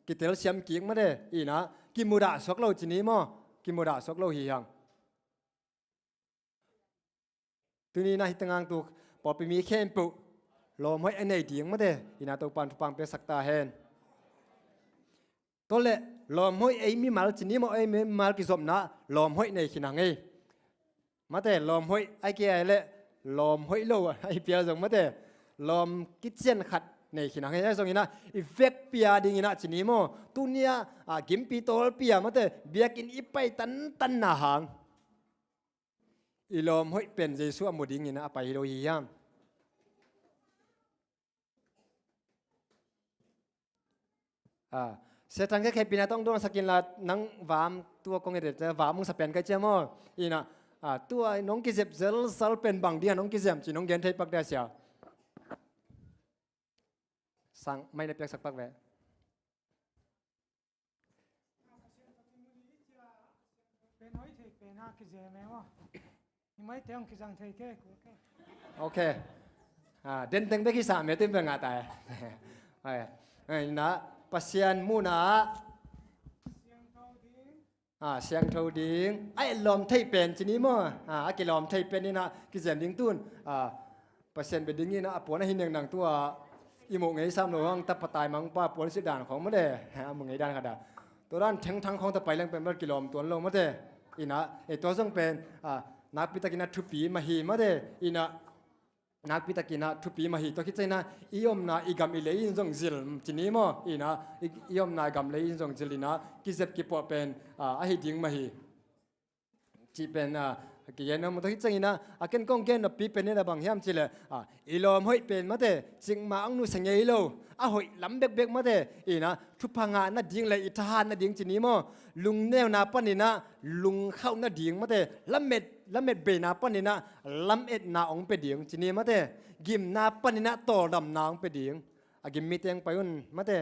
Kitelsiam kik mate inah kimudah suak lo ci ni maw? Kimudah suak lo hi hang. Tuni inah hih tengah tu pawlpi mi khempeuh lawm hoih a nei ding mate inah Topa'n thupha piaksak ta hen. Tua leh lawm hoih ei mimal ci ni maw, ei mimal kizopna lawm hoih nei khin hang ei. Mate lawm hoih a hi kei leh lawm hoih lo a hi pial zong mate lawm kician khat nei khin hang ei. Ahi zong inah i vekpi a ding inah ci ni maw? Tuni a, a gimpi tawlpi a mate biakinn i pai tantanna hang i lawm hoih pen Jesu a mu ding inah a pai hi lo hi hiam? Ah, Satan ka khepina tawh hong dawngsak inla nang vam tua kong et et vam hong sa pen ka cia maw? Inah, ah, tua nong kizep zelzal pen bang ding a nong kizem ci nong gen thei pak dia sia. Sang mai na piaksak pak ve. Pen hoih thei pen a kizem e maw? Ni maite hong kizang thei ke, kul ke. Ok. Ah, den teng bek hi sa me tun bek ngah ta e. Ai, ai, na Pasian muhna ah siangtho ding. Ah, siangtho ding. A et lawm thei pen ci ni maw? Ah, a kilawm thei pen inah kizem ding tun. Ah, Pasian bia ding inah a puan a hi neng nang tua i muh ngei sam lo hang tapa taimang pa puan silh dan khawng mate a muh ngei dan khat a. Tua dan thengthang khawng ta pai leng pen bel kilawm tuan lo mate. Inah, eh, tua zong pen, ah, nakpi takin a thupi mah hi mate. Inah, nakpi takin a thupi mah hi. Tua khit ciang inah i omna i gam i lei in zong zil ci ni maw? Inah, i, i omna i gam lei in zong zil inah kizep kipuah pen, ah, a hi ding mah hi. Cih pen, ah, kigen om tua khit ciang inah, a ken kong gen noppi pen inah bang hiam cih leh, ah, i lawm hoih pen mate cikmah hong nusia ngei lo, a hoih lam bekbek mate inah thupha ngah nading le i thahat nading ci ni maw? Lungneuna pan inah lungkhauh nading mate lamet, lamet beina pan inah lametna hong pia ding ci ni mate, gimna pan inah tawldamna hong pia ding. A gim mite hong pai un mate,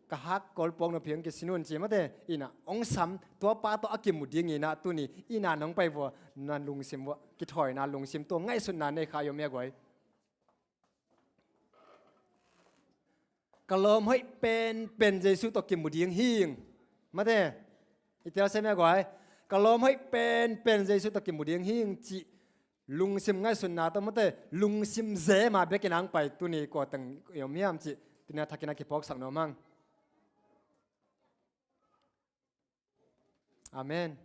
ka hak kol puak nop hi hong kisin un ci mate inah hong sam, tua pa tawh a kimu ding inah tuni inah nong pai vua na lungsim vua kithawina lungsim tua ngaihsutna nei kha i om hia guai? Ka lawm hoih penpen Jesu tawh kimu ding hing mate. I telsiam hia guai? Ka lawm hoih penpen Jesu tawh kimu ding hing cih lungsim ngaihsutna tawh mate lungsim zema bekin hong pai tuni kua teng i om hiam cih tuni a thakin a kiphawksak nuam hang. Amen.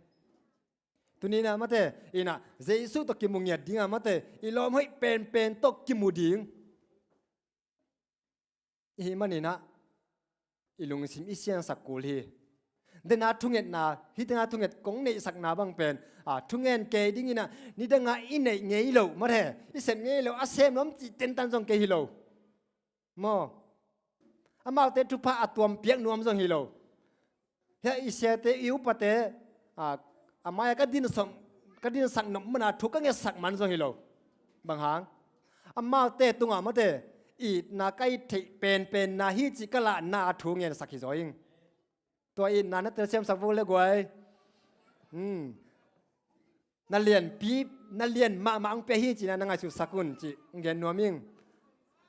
Tuni inah mate inah Jesu tawh kimu ngiat ding a mate i lawm hoih penpen tawh kimu ding i hih man inah i lungsim i siansak kul hi. Dena thungetna, hih tengah thunget kong neihsakna bang pen, ah, thungen kei ding inah nidangah i neih ngei lo mate, i sem ngei lo, a sem nuam cih tentan zong kei hi lo. Maw? Amaute thupha a tuam piak nuam zong hi lo. Hia i siate, i upate, a, a mai-ah ka dinsak, ka dinsak nop mana thu ka ngetsak man zong hi lo. Bang hang? Amaute tungah mate itna ka it theih penpenna hi cih ka lahna a thu ngensak hi zaw ing. Tua itna na telsiamsak vo le guai. Hmm. Na lianpi, na lian mahmah hong pia hi cihna na ngaihsutsak un cih hong gen nuam ing.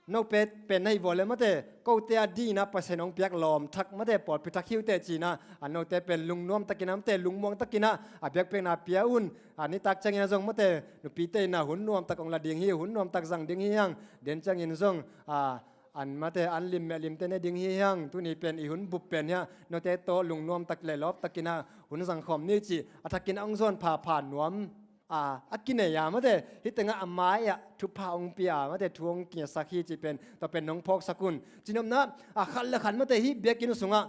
Note pen na hih vua le mate, kote a dingin ah Pasian hong piak lawm thak mate, pawlpi thak hi uh teh cihna, a note pen lungnuam takin ah mate, lungmuang takin ah a biakpiakna pia un. A nitak ciangin ah zong mate, nupite in ah hun nuamtak hong la ding hi, hun nuamtak zang ding hi hang. Den ciangin zong a an mate, an lim meh limte ne ding hi hang. Tuni pen i hun bup pen hiah note tawh lungnuamtak le lawptakin ah hun zangkhawm ni cih a thakin ah hong zawn phapha nuam a, a kinei a mate, hih tengah a mai-ah thupha hong pia a mate, thu hong kingiasak hi cih pen tua pen nong phawksak un. Cinopna a khat le khat mate, hih biakinn sungah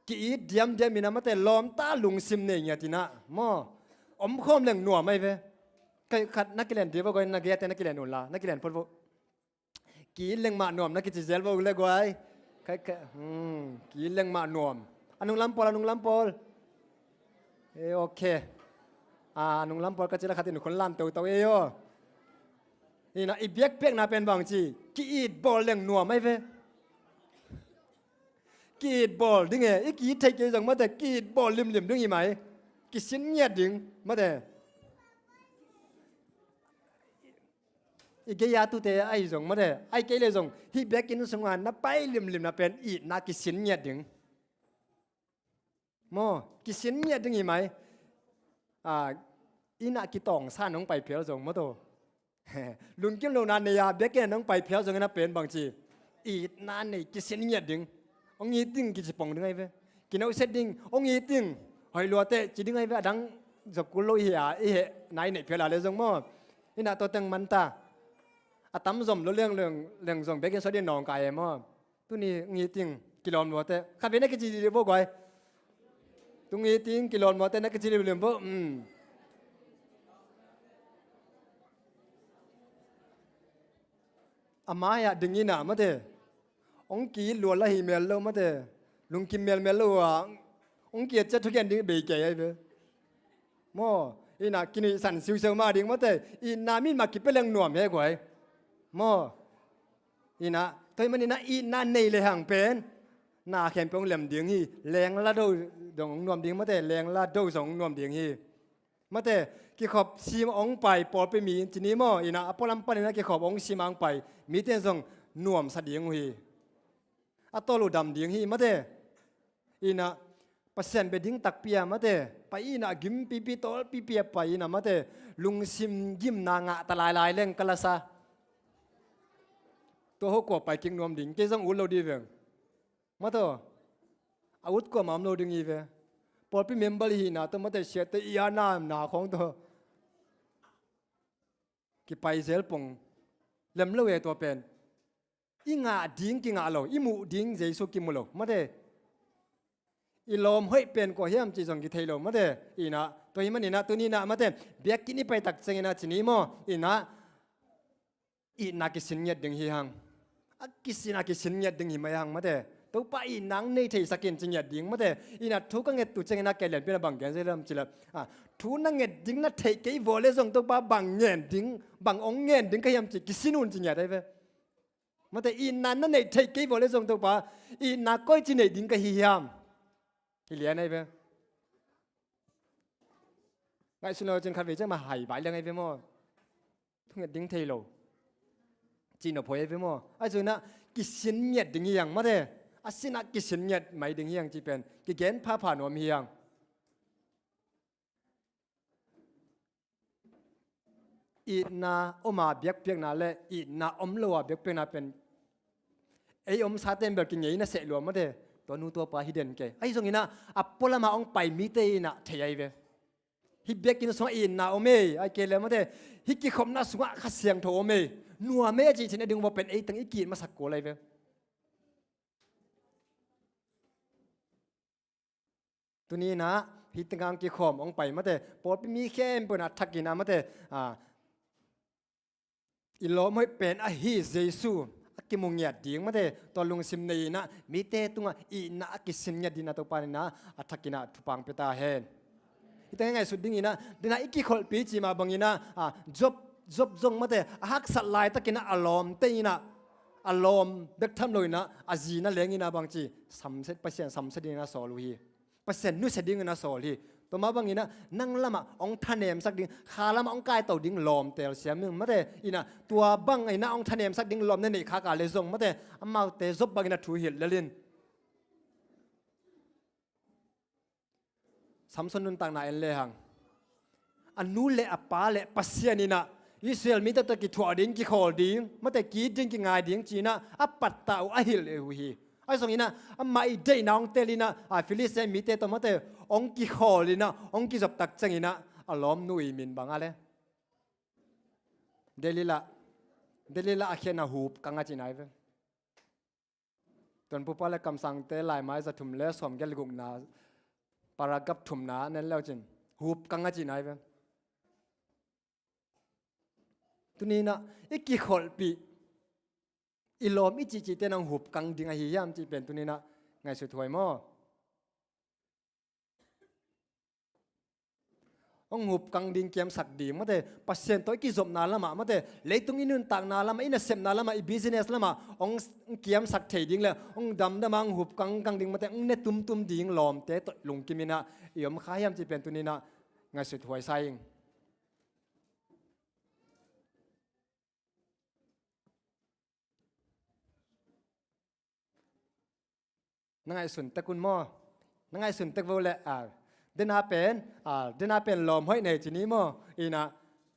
ki-it diamdiam in ah mate, lawmta lungsim nei ngiat in ah maw, omkhawm leng nuam ahi ve. Khat na kilen dih vo, guai, na gei-a te na kilen un la, na kilen phot vo. Ki-it leng mah nuam na kici zel vo uh le guai. Kai, kai, hmm, ki-it leng mah nuam. A nunglam pawl, a nunglam pawl. E, ok. A nunglam pawl ka cih leh khat in khun lam toto e aw. Hi na, i biakpiakna pen bang ci, ki-it bawl leng nuam ahi ve. Ki-it bawl ding e, i ki-it theih kei zong mate, ki-it bawl limlim ding hi mai. Kisin ngiat ding mate. I gei-a tute ahi zong mate, ahi kei le zong hih biakinn sunga na pai limlim na pen itna kisin ngiat ding. Maw, kisin ngiat ding hi mai. A, inn ah kitawngsa nong pai phial zong maw taw. Lungkim lohna nei-a biakinn ah nong pai phial zong inn ah pen bangci itna nei kisin ngiat ding. Hong it ding kici pong ding ahi ve. Kinawhsiat ding, hong it ding. Hoih luate ci ding ahi ve, a dang zokul lo i heh a, i heh nai neih phial a le zong maw. Inn ah tawteng manta. A tam zom lo leng leng leng zong biakinn sawt ding nawngkai e maw. Tuni ngiting kilawm luate. Kha ve na kici dih vo guai. Tu ngiting kilawm luate na kici dih vo. Hmm. A mai-ah ding ina mate. Hong ki-it lua la hi mel lo mate. Lungkim melmel lo a. Hong ki-et ciat thukian ding bei kei ai ve. Maw, ina kinuihsan siusiu mah ding mate. Itna min mah kipia leng nuam he guai. Maw. Ina, tua hi man ina itna nei le hang pen na khempeuh hong lem ding hi. Lengla do zong hong nuam ding mate, lengla do zong hong nuam ding hi. Mate, kikhop sim hong pai pawlpi mi ci ni maw, ina a pualam pan ina kikhop hong sim hong pai mite zong nuamsa ding uh hi. A tawl uh dam ding hi mate. Ina Pasian bia ding takpi a mate, pai ina gimpipi tawlpipi a pai ina mate, lungsim gimna ngah ta lailai leng ka lasa. Tua ho kua pai kik nuam ding, kei zong ut lo dih veng. Mate, a ut kua mam lo ding hi ve. Pawlpi member hihna tawh mate siate i a na na khawng tawh kipai zel pong lem lo e tua pen. I ngah ding kingah lo, i muh ding Jesu kimu lo mate. I lawm hoih pen kua hiam ci zong kithei lo mate. Ina, tua hi man ina tuni ina mate, biakinn i pai tak ciang ina ci ni maw. Ina itna kisin ngiat ding hi hang. A kisin a kisin ngiat ding hi mai hang mate. Topa itna hong nei theisak in ci ngiat ding mate. Ina thu ka nget tu ciang ina kei lianpi na bang gen zel lam ci la. A, thu na nget ding na theih kei vua le zong Topa bang ngen ding, bang hong ngen ding ka hiam ci kisin un ci ngiat ai ve. Mate, itna na neih theih kei vua le zong Topa itna koici neih ding ka hi hiam? Hi lian ai ve. Ngaihsun lo cin khat vei ciang mah hai vai liang ai ve maw. Thunget ding thei lo. Cih nop huai ai ve maw. Ai zong ina kisin ngiat ding hi hang mate. A sinah kisin ngiat mai ding hi hang ci pen kigen phapha nuam hi hang. Itna om a biakpiakna le itna om lo a biakpiakna pen ei om sa ten bel kingei na seh lua mate. Tua nu tua pa hi den kei. Ahi zong ina a pualam a hong pai mite ina thei ai ve. Hih biakinn sungah itna om ei, ai kei le mate. Hih kikhopna sungah Kha Siangtho om ei. Nuam ei a cih cin a ding uh pen ei teng i ki-it masak kul ai ve. Tuni ina hih tengah hong kikhawm hong pai mate, pawlpi mi khempeuh ina thak ina mate, a, i lawm hoih pen ahi Jesu a kimu ngiat ding mate, tua lungsim nei ina mite tungah itna a kisin ngiat ding ina Topa ina a thak ina thupha hong pia ta hen. Hih tengah ngaihsut ding ina, dena i kikholhpi cih mah bang ina, a, Job, Job zong mate, a haksat laitak ina a lawmte ina, a lawm bek tham lo ina, a zi na leng ina bangci, samsia, Pasian samsia ding ina sawl uh hi. Pasian nusia ding ina sawl hi. Tua mah bang ina, nang lamah hong thanemsak ding, kha lamah hong kaito ding lawm telsiam ing mate, ina, tua bang ina hong thanemsak ding lawm na neih khak a le zong mate, amaute Job bang ina thu hilh lel in. Samson nuntakna en le hang. A nu le a pa le Pasian ina Israel mite tawh kithuah ding, kikhawl ding, mate ki-it ding, kingai ding ci ina a pattah uh a hilh uh hi. Ahi zong ina amah i deihna hong tel ina, a, Filistia mite tawh mate hong kikhawl ina hong kizop tak ciang ina a lawmnu i min bang a le Delilah, Delilah a khiatna hup kang a cihna hi ve. Tuanpupa le kamsangte laimai za thum le sawmgiat le gukna paragraph thumna nen leucin hup kang a cihna hi ve. Tuni ina i kikholhpih i lawm i cihcihte nang hup kang ding ahi hiam cih pen tuni ina ngaihsut huai maw? Hong hup kang ding kiamsak ding mate, Pasian tawh i kizopna lamah mate, leitung i nuntakna lamah, i nasepna lamah, i business lamah hong kiamsak thei ding le hong damdam a hong hup kangkang ding mate, hong ne tumtum ding lawmte tawh lungkim ina i om kha hiam cih pen tuni ina ngaihsut huai sa ing. Na ngaihsun tek un maw? Na ngaihsun tek vo le, a, dena pen, a, dena pen lawm hoih nei ci ni maw? Ina,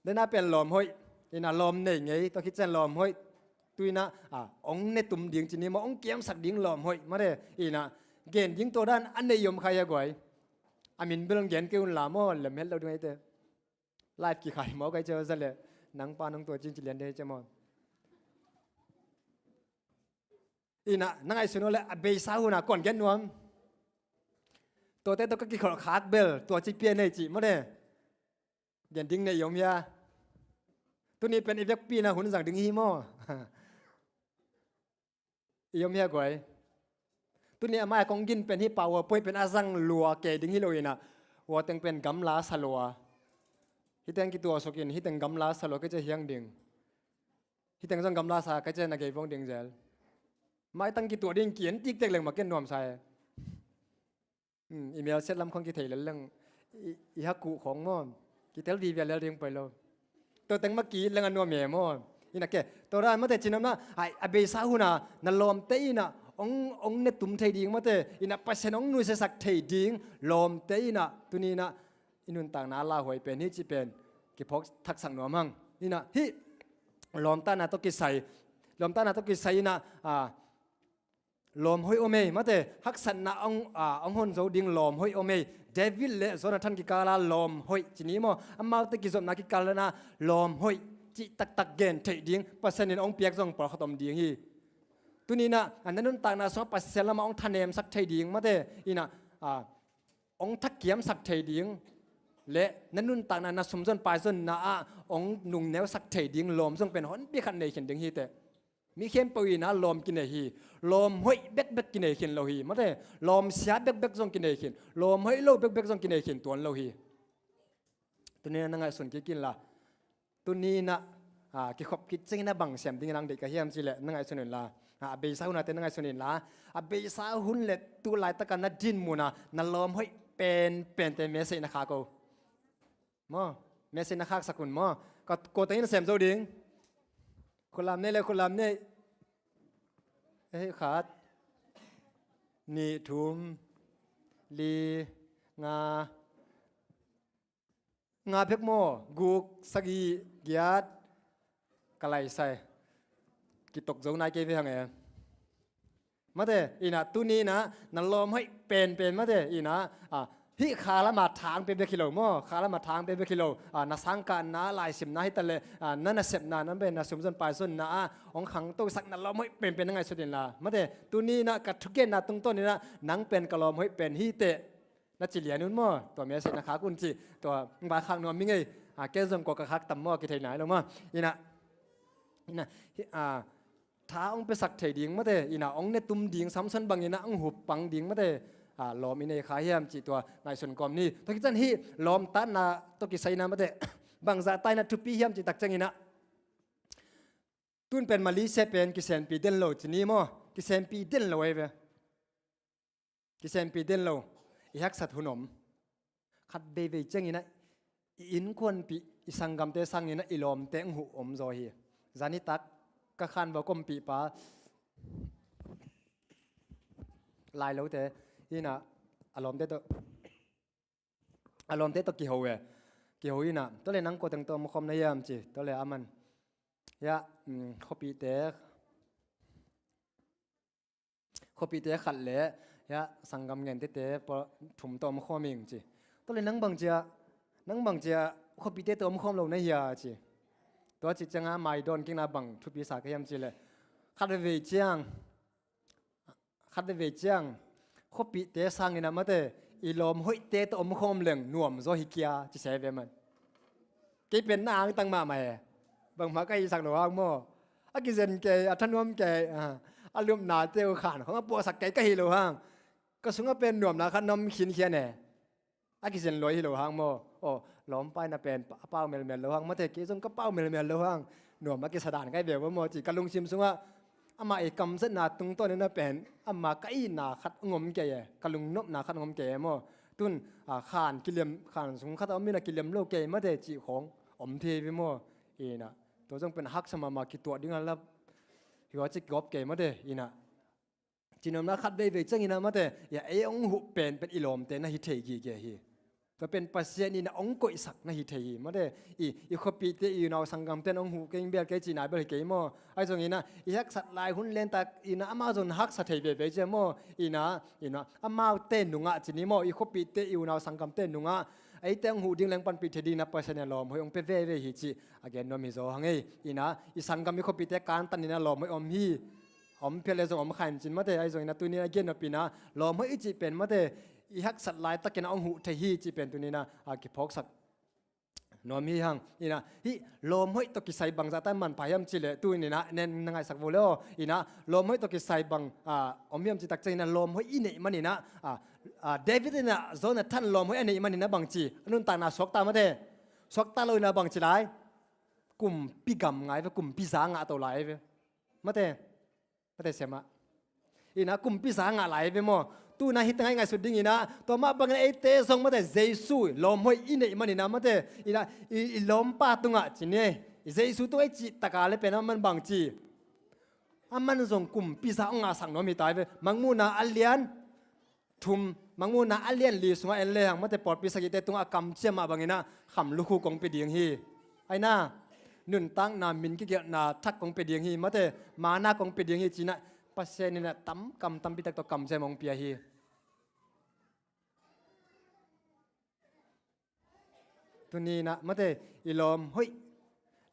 dena pen lawm hoih, ina lawm nei ngei, tua khit ciang lawm hoih. Tu ina, a, ong ne tum ding ci ni maw, ong kiamsak ding lawm hoih, mate, ina, gen ding tua dan a nei om kha hia guai. A min bel ong gen kei un la maw, lem het lo ding aite. Live kikhai maw kai cia za le, nang pa nong tua cin ci lian de cia maw. Ina, na ngaihsun uh le, a beisa hun a kuan gen nuam. Tuate tawh ka kikholh khak bel, tua ci pia nei ci, mawne. Gen ding nei i om hia. Tuni pen i vekpi na hun zang ding hi maw. I om hia guai. Tuni a mai kong gin pen hi, PowerPoint pen a zang lua kei ding hi lo ina. Hua teng pen gamla sa lua. Hi teng kituah suk in, hi teng gamla sa lua kei cia hiang ding. Hi teng zong gamla sa kei cia na gei vong ding zel. Mai tang kituah ding kian tik tek leng ma ken nuam sa e. Hmm, email set lam khong kithei lel leng i, i ha kuh khong maw. Kitel vive lel ding pai lo. Tua teng ma ki leng a nuam e maw. Ina ke, tua dan mate cin om na, ai, a beisa hun a, na lawmte ina, ong, ong ne tum thei ding mate, ina Pasian ong nusiasak thei ding, lawmte ina, tuni ina, i nuntakna a lauhuai pen hi ci pen, kiphawk thaksak nuam hang. Ina, hi, lawmtana tawh kisai, lawmtana tawh kisai ina, a, lawm hoih om ei, mate, haksatna ong, a, ong hon zo ding lawm hoih om ei. David le Jonathan kikala lawm hoih ci ni maw. Amaute kizopna kikala na lawm hoih cih taktak gen theih ding, Pasian in ong piak zong pawlkhat om ding hi. Tuni ina, a, na nuntakna sungah Pasian lama ong thanemsak thei ding, mate, ina, a, ong thakiamsak thei ding, le na nuntakna na sumzon paizonna ah ong nungneusak thei ding lawm zong pen honpi khat nei khin ding hi teh. Mi khempeuh ina lawm kinei hi. Lawm hoih bekbek kinei khin lo hi. Mate, lawm sia bekbek zong kinei khin. Lawm hoih lo bekbek zong kinei khin tuan lo hi. Tuni ina na ngaihsun kik in la. Tuni ina, a, kikhop khit ciangin a bang siam dingin ang deih ka hiam cih leh na ngaihsun in la. A, a beisa hun a te na ngaihsun in la. A beisa hun le tu laitaka na din mun a na lawm hoih penpente message na khak o. Maw, message na khaksak un maw. Ka, kua teng in sem zo ding. Khulam nei le khulam nei. Ei, khat. Nih, thum. Li, nga. Nga bek maw, guk, sagih, giat. Ka laisai. Kitok zo nai kei ve hang e. Mate, ina tuni ina, na lawm hoih penpen mate, ina, a, hih kha lama tha ong pia bek hi lo maw, kha lama tha ong pia bek hi lo, a, na sangkahna, laisimna hi ta le, a, na nasepna, na pen na sumzon paizonna, a, ong khangtosak na lawm hoih penpen na ngaihsut in la. Mate, tuni ina ka thugenna tungtawn ina, nang pen ka lawm hoih pen hi teh. Na ci lian un maw, tua message na khak un ci, tua ong vai khak nuam mi ngei, a, ken zong kua ka khak tam maw, kithei nai lo maw. Ina, ina, hi, a, tha ong piasak thei ding mate, ina ong ne tum ding, Samson bang ina ong hup pang ding mate, a, lawm i nei kha hiam ci tua ngaihsun kawm ni. Tua khit ciang hih lawmtatna tawh kisai ina mate, bangzah ta ina thupi hiam cih tak ciang ina. Tun pen Malaysia pen kisenpi den lo ci ni maw, kisenpi den lo ei ve. Kisenpi den lo, i haksat hun om. Khat veivei ciang ina, i innkuanpih, i sanggamte sang ina, i lawmte ong huh om zaw hi. Zanitak, ka khanvo kompih pa, lai lote, ina, a lawmte tawh, a lawmte tawh kiho e. Kiho ina, tua le nang kua teng tawh om khawm na hiam ci, tua le aman. Ya, mm, khuapihte, khuapihte khat le, ya, sanggam ngentete pawh thum tawh om khawm ing ci. Tua le nang bang cia, nang bang cia, khuapihte tawh om khawm lo na hia ci. Tua ci cianga mai dawn kikna bang thupi sa ka hiam ci le. Khat veivei ciang, khat veivei ciang, khuapihte sang ina mate, i lawm hoihte tawh om khawm leng nuam zaw hi kia, ci se ve man. Kei pen na angtang mahmah e. Bangmah ka hihsak lo hang maw. A kizen kei, a thanuam kei, a, a lupnate uh khan khong a puahsak kei ka hi lo hang. Ka sungah pen nuamna khat na om khinkhian e. A kizen luai hi lo hang maw. Aw, lawmpa ina pen a pau melmel lo hang, mate kei zong ka pau melmel lo hang. Nuam a kisa dan kai ve maw ci ka lungsim sungah. Amah i kamzatna tungtawn ina pen, amah ka itna khat ong om kei e, ka lungnopna khat ong om kei e maw. Tun, a, khan kilem, khan sung khat a om ina kilem lo kei mate cih khong om thei ve maw. Ina, tua zong pen haksa mahmah kituah ding a lap. Hi ua ci kigawp kei mate, ina. Cihnopna khat veivei ciangin ah mate, i a ei hong huh penpen i lawmte na hi thei gige hi. Tua pen Pasian in ah hong koihsak na hi thei hi mate. I, i khuapihte, i unau sanggamte in ah hong huh keng bel kei cihna bel hi kei maw? Ahi zongin ah i haksat lai hun lentak in ah amau zong na haksa thei veivei cia maw? In ah, in ah amaute nungah ci ni maw, i khuapihte, i unau sanggamte nungah eite hong huh ding leng panpih thei dingin ah Pasian in ah lawm hoih hong pia veivei hi cih a gen nuam hi zaw hang ei. In ah i sanggam, i khuapihte kantan in ah lawm hoih om hi. Om phial le zong om kha in cin mate, ahi zongin ah tuni in ah gen nop in ah lawm hoih i cih pen mate, i haksat laitakin ah hong huh thei hi cih pen tuni in ah, a, kiphawksak nuam hi hang. In ah hih lawm hoih tawh kisai bangzah tan manpha hiam cih leh tuni in ah nen na ngaihsak vo le aw. In ah lawm hoih tawh kisai bang, a, om hiam cih tak ciangin ah lawm hoih i neih manin ah, a, a, David in ah Jonathan lawm hoih a neih manin ah bangci, a nuntakna suakta mate. Suakta lo in ah bangci lai, kumpi gam ngai ve, kumpi za ngah to lai ve. Mate, mate siamah. In ah kumpi za ngah lai ve maw? Tu in ah hih tengah i ngaihsut dingin ah, tua mah bangin eite zong mate, Jesu lawm hoih i neih manin ah mate, in ah i, i lawmpa tungah ci ni, i Jesu tungah i cih tak a le pen aman bangci, aman zong kumpi za hong ngahsak nuam hi ta ve. Mangmuhna a lian thum, Mangmuhna a lian li sungah en le hang mate, pawlpi sagihte tungah a kamciam mah bangin ah kham lukhu kong pia ding hi. Ahi na, nuntakna, min kigelhna thak kong pia ding hi mate, mana kong pia ding hi ci-in ah Pasian in ah tam kam tampi tak tawh kamciam hong pia hi. Tuni in ah mate, i lawm hoih,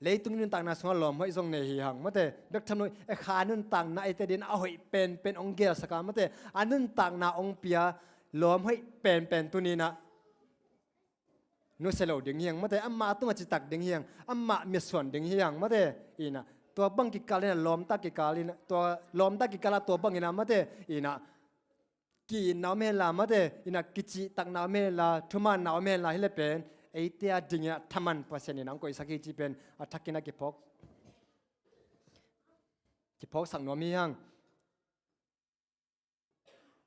leitung nuntakna sungah lawm hoih zong nei hi hang mate. Bek tham lo, e, kha nuntakna eite adingin a hoih penpen hong gelsak a mate, a nuntakna hong pia lawm hoih penpen tuni in ah nusia lo ding hi hang mate, amah tungah citak ding hi hang, amah mitsuan ding hi hang mate. In ah tua bang kikal in ah lawmta kikal in ah, tua lawmta kikal ah tua bangin ah mate, in ah ki-itna om henla mate, in ah kicihtakna om henla, thumanna om henla, hi le pen eite adingin ah thaman Pasian in ah hong koihsak hi cih pen a thakin ah kiphawk, kiphawksak nuam hi hang.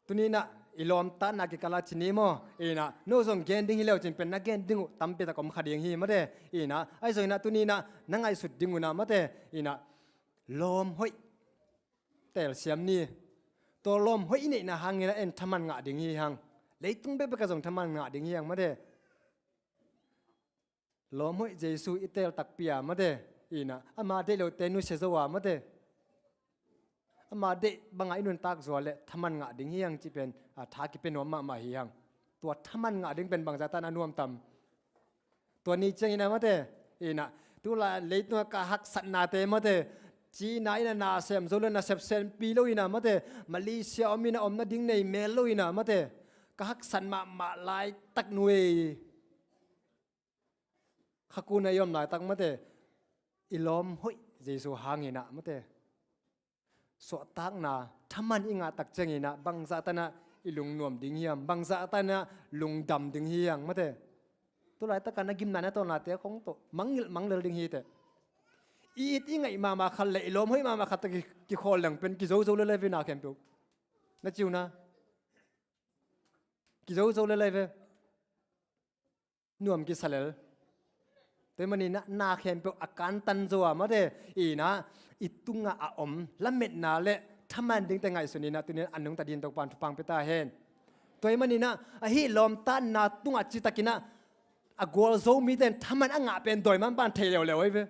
Tuni in ah i lawmtatna kikal ah ci ni maw? In ah no zong gen ding hi leu cin pen na gen ding uh tampi tak om kha ding hi mate. In ah ahi zongin ah tuni in ah na ngaihsut ding un ah mate, in ah lawm hoih telsiam ni. Tua lawm hoih i neihna hangin ah en thaman ngah ding hi hang. Leitung bekbek ah zong thaman ngah ding hi hang mate. Lawm hoih Jesu i tel takpi a mate, in ah ama deih lote nusia zo a mate, ama deih bangah i nuntak zual leh thaman ngah ding hi hang cih pen, a, tha kipia nuam mahmah hi hang. Tua thaman ngah ding pen bangzah tan a nuam tam? Tua ni ciangin ah mate, in ah tulai leitungah ka haksatnate mate, cina in ah na sem zo lo, na sepsenpi lo in ah mate, Malaysia om in ah om nading nei mel lo in ah mate, ka haksat mahmah laitak nuai, khakuna i om laitak mate, i lawm hoih Jesu hangin ah mate, suahtakna thaman i ngah tak ciangin ah bangzah tan ah i lungnuam ding hiam, bangzah tan ah lungdam ding hi hang mate. Tulaitak ah na gimna na tawlnate khong tawh mangngilh manglel ding hi teh. I it i ngaih mahmah khat le i lawm hoih mahmah khat tawh ki, kikhawl leng pen kizozo lel hi ve na khempeuh. Na ci uh na, kizozo lel hi ve. Nuam kisa lel. Tua ahih manin ah na khempeuh a kantan zo a mate, in ah i tungah a om lametna le thaman dingte ngaihsun in ah tuni in ah a nungta dingin Topa'n thupha hong pia ta hen. Tua ahih manin ah ahi lawmtatna tungah citakin ah a gualzo mite in thaman a ngah pen dawimangpa'n thei leuleu ahi ve.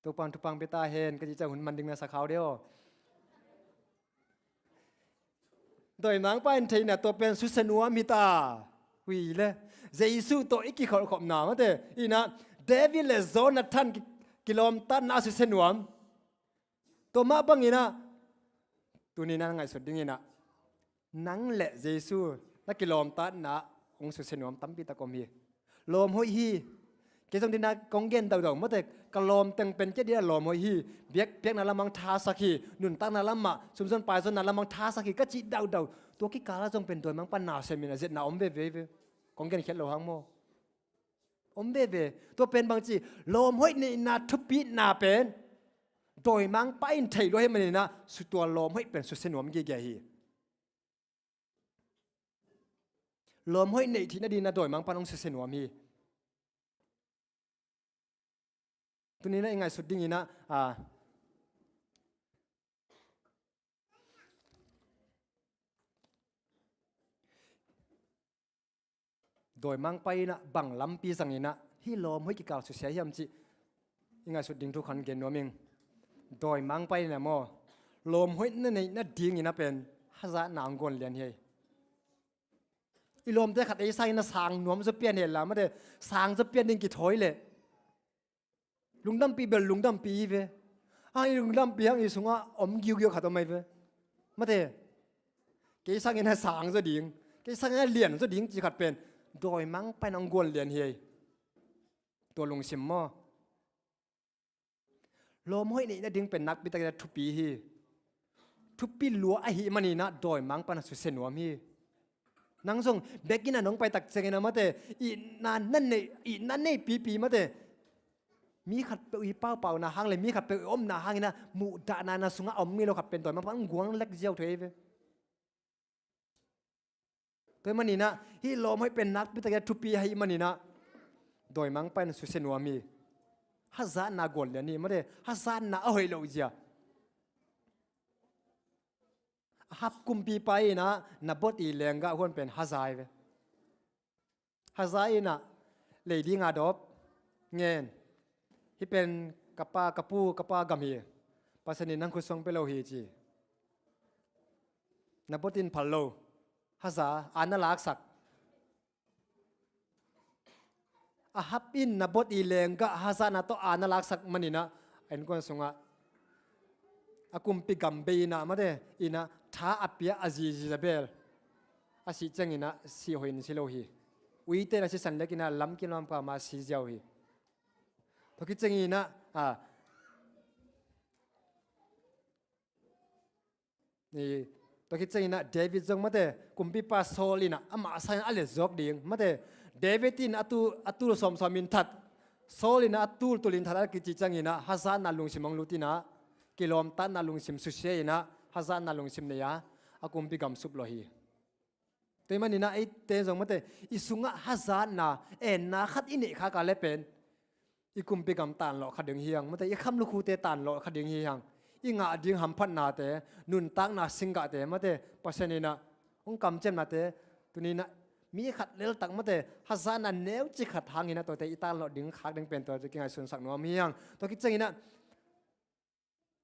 Topa'n thupha hong pia ta hen, ka cih ciang hun man ding na sa khau de aw. Dawimangpa in theihna tua pen susia nuam hi ta. Hui le, Jesu tawh i kikholhkhopna mate, in ah David le Jonathan ki, kilawmtatna a susia nuam. Tua mah bangin ah tuni in ah na ngaihsut dingin ah nang le Jesu na kilawmtatna hong susia nuam tampi tak om hi. Lawm hoih hi. Kei zong dingin ah kong gen daudau mate, ka lawm teng pen kei dingin ah lawm hoih hi. Biak, biakna lamah hong thasak hi. Nuntakna lamah, sumzon paizonna lamah hong thasak hi ka cih daudau, tua kikal ah zong pen dawimangpa na sem in ah zetna om veve hi ve. Kong gen khiat lo hang maw? Om veve. Tua pen bangci, lawm hoih neihna thupitna pen dawimangpa in thei lua ahih manin ah, su, tua lawm hoih pen susia nuam gige hi. Lawm hoih neih theih nadingin ah dawimangpa'n hong susia nuam hi. Tuni-in ah i ngaihsut dingin ah, a, dawimangpa in ah bang lampi zangin ah hih lawm hoih kikal susia hiam cih i ngaihsut ding thu khat gen nuam ing. Dawimangpa in ah maw, lawm hoih na neih nadingin ah pen hazatna hong guan lian hi. I lawmte khat ei sangin ah sang nuam zaw pian hi leh, mate, sang zaw pian ding kithawi leh lungdampih bel lungdampih hi ve. A, i lungdampih hang i sungah om giugiau khat om ahi ve. Mate, kei sangin ah sang zaw ding, kei sangin ah lian zaw ding cih khat pen dawimangpa in ah hong guan lian hi. Tua lungsim maw, lawm hoih neih nading pen nakpi takin ah thupi hi. Thupi lua ahih manin ah dawimangpa in ah susia nuam hi. Nang zong biakinn ah nong pai tak ciangin ah, mate, itna na neih, itna nei pipi, mate, mi khatpeuh i paupauna hang leh mi khatpeuh i omna hangin ah muhdahna na sungah a om ngei lo khat pen dawimangpa in hong guan lek ziau thei ve. Tua ahih manin ah hih lawm hoih pen nakpi takin ah thupi ahih manin ah dawimangpa in ah susia nuam hi. Hazatna guan lian hi, mate, hazatna a hoih loh zia. Ahab kumpipa in ah Naboth i leenggah huan pen haza hi ve. Haza in ah lei ding a dawp ngen. Hih pen ka pa, ka pu, ka pa gam hi. Pasian in nang khut suang pia lo hi ci. Naboth in phal lo. Haza, a na laksak. Ahab in Naboth i leenggah hazatna tawh a na laksak manin ah a innkuan sungah a kumpi gam bei in ah, mate, in ah tha a pia a zi Jezebel a sih ciangin ah sih hoih in si lo hi. Uite in ah sisan lek in ah lamkim lamkam ah si ziau hi. Tua khit ciangin ah, a, i, tua khit ciangin ah David zong, mate, kumpipa Saul in ah amah sangin a letzawk ding, mate, David in a tul, a tul sawmsawm in that, Saul in ah a tultul in that a kici ciangin ah hazatna lungsim hong lut in ah, kilawmtatna lungsim susia in ah hazatna lungsim nei a, a kumpi gam suplawh hi. Tua ahih manin ah eite zong, mate, i sungah hazatna, enna khat i neih khak leh pen i kumpi gam tanlawh kha ding hi hang, mate, i kham lukhute tanlawh kha ding hi hang. I ngah ding hamphatnate, nuntakna singgahte, mate, Pasian in ah hong kamciamnate, tuni-in ah mi khat leltak, mate, hazatna neucik khat hangin ah tuate i tanlawh ding khak ding pen tuate kingaihsunsak nuam hi hang. Tua khit ciangin ah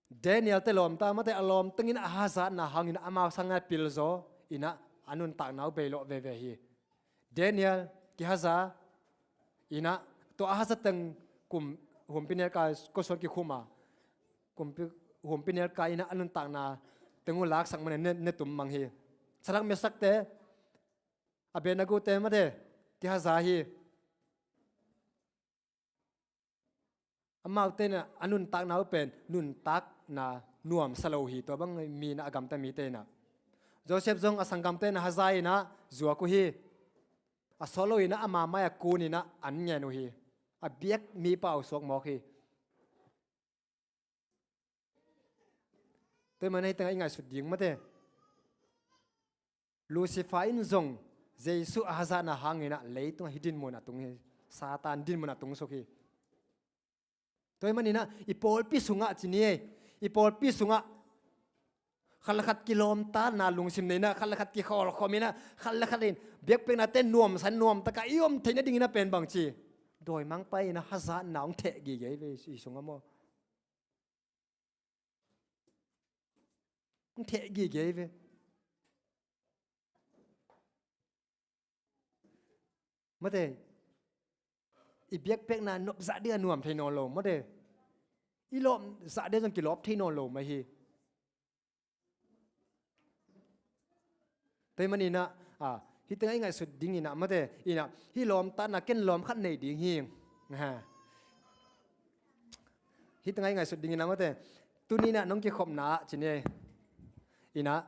Daniel te lawmta, mate, a lawm tengin a hazatna hangin amau sangin a pilzaw in ah a nuntakna uh beilawh veve hi. Daniel kihaza in ah, tua a haza teng kum, humpinelkai khuasuan kikhum a, kumpi, humpinelkai in ah a nuntakna teng uh laksak manin ne, ne tum mang hi. Sadrak, Mesak te, Abednego te, mate, kihaza hi. Amaute in ah a nuntakna uh pen nuntakna nuamsa lo hi, tua bang mi in ah a gamta mite in ah. Joseph zong a sanggamte in ah haza in ah zuak uh hi. A sawt lo in ah ama mai-ah kun in ah an ngen uh hi. A biak mipa uh suak mawk hi. Tua ahih manin ah hih tengah i ngaihsut ding, mate, Lucifer in zong Jesu a hazatna hangin ah leitungah hih dinmun a tung hi. Satan dinmun a tungsuk hi. Tua ahih manin ah i pawlpi sungah ci ni ei, i pawlpi sungah khat le khat kilawmtatna lungsim nei in ah, khat le khat kikhawlkhawm in ah, khat le khat in biakpiaknate nuamsa in nuamtak a i om theih nadingin ah pen bang ci, dawimangpa in ah hazatna hong theh gige ve i sungah maw. Hong theh gige ve. Mate, i biakpiakna nopzah ding a nuam thei nawn lo, mate, i lawpzah ding zong kilawp thei nawn lo mah hi. Tua ahih manin ah, a, hih tengah i ngaihsut dingin ah, mate, in ah, hih lawmtatna, ken lawm khat nei ding hi. Ha. Hih tengah i ngaihsut dingin ah, mate, tuni in ah nong kikhopna ah ci ni ei. In ah,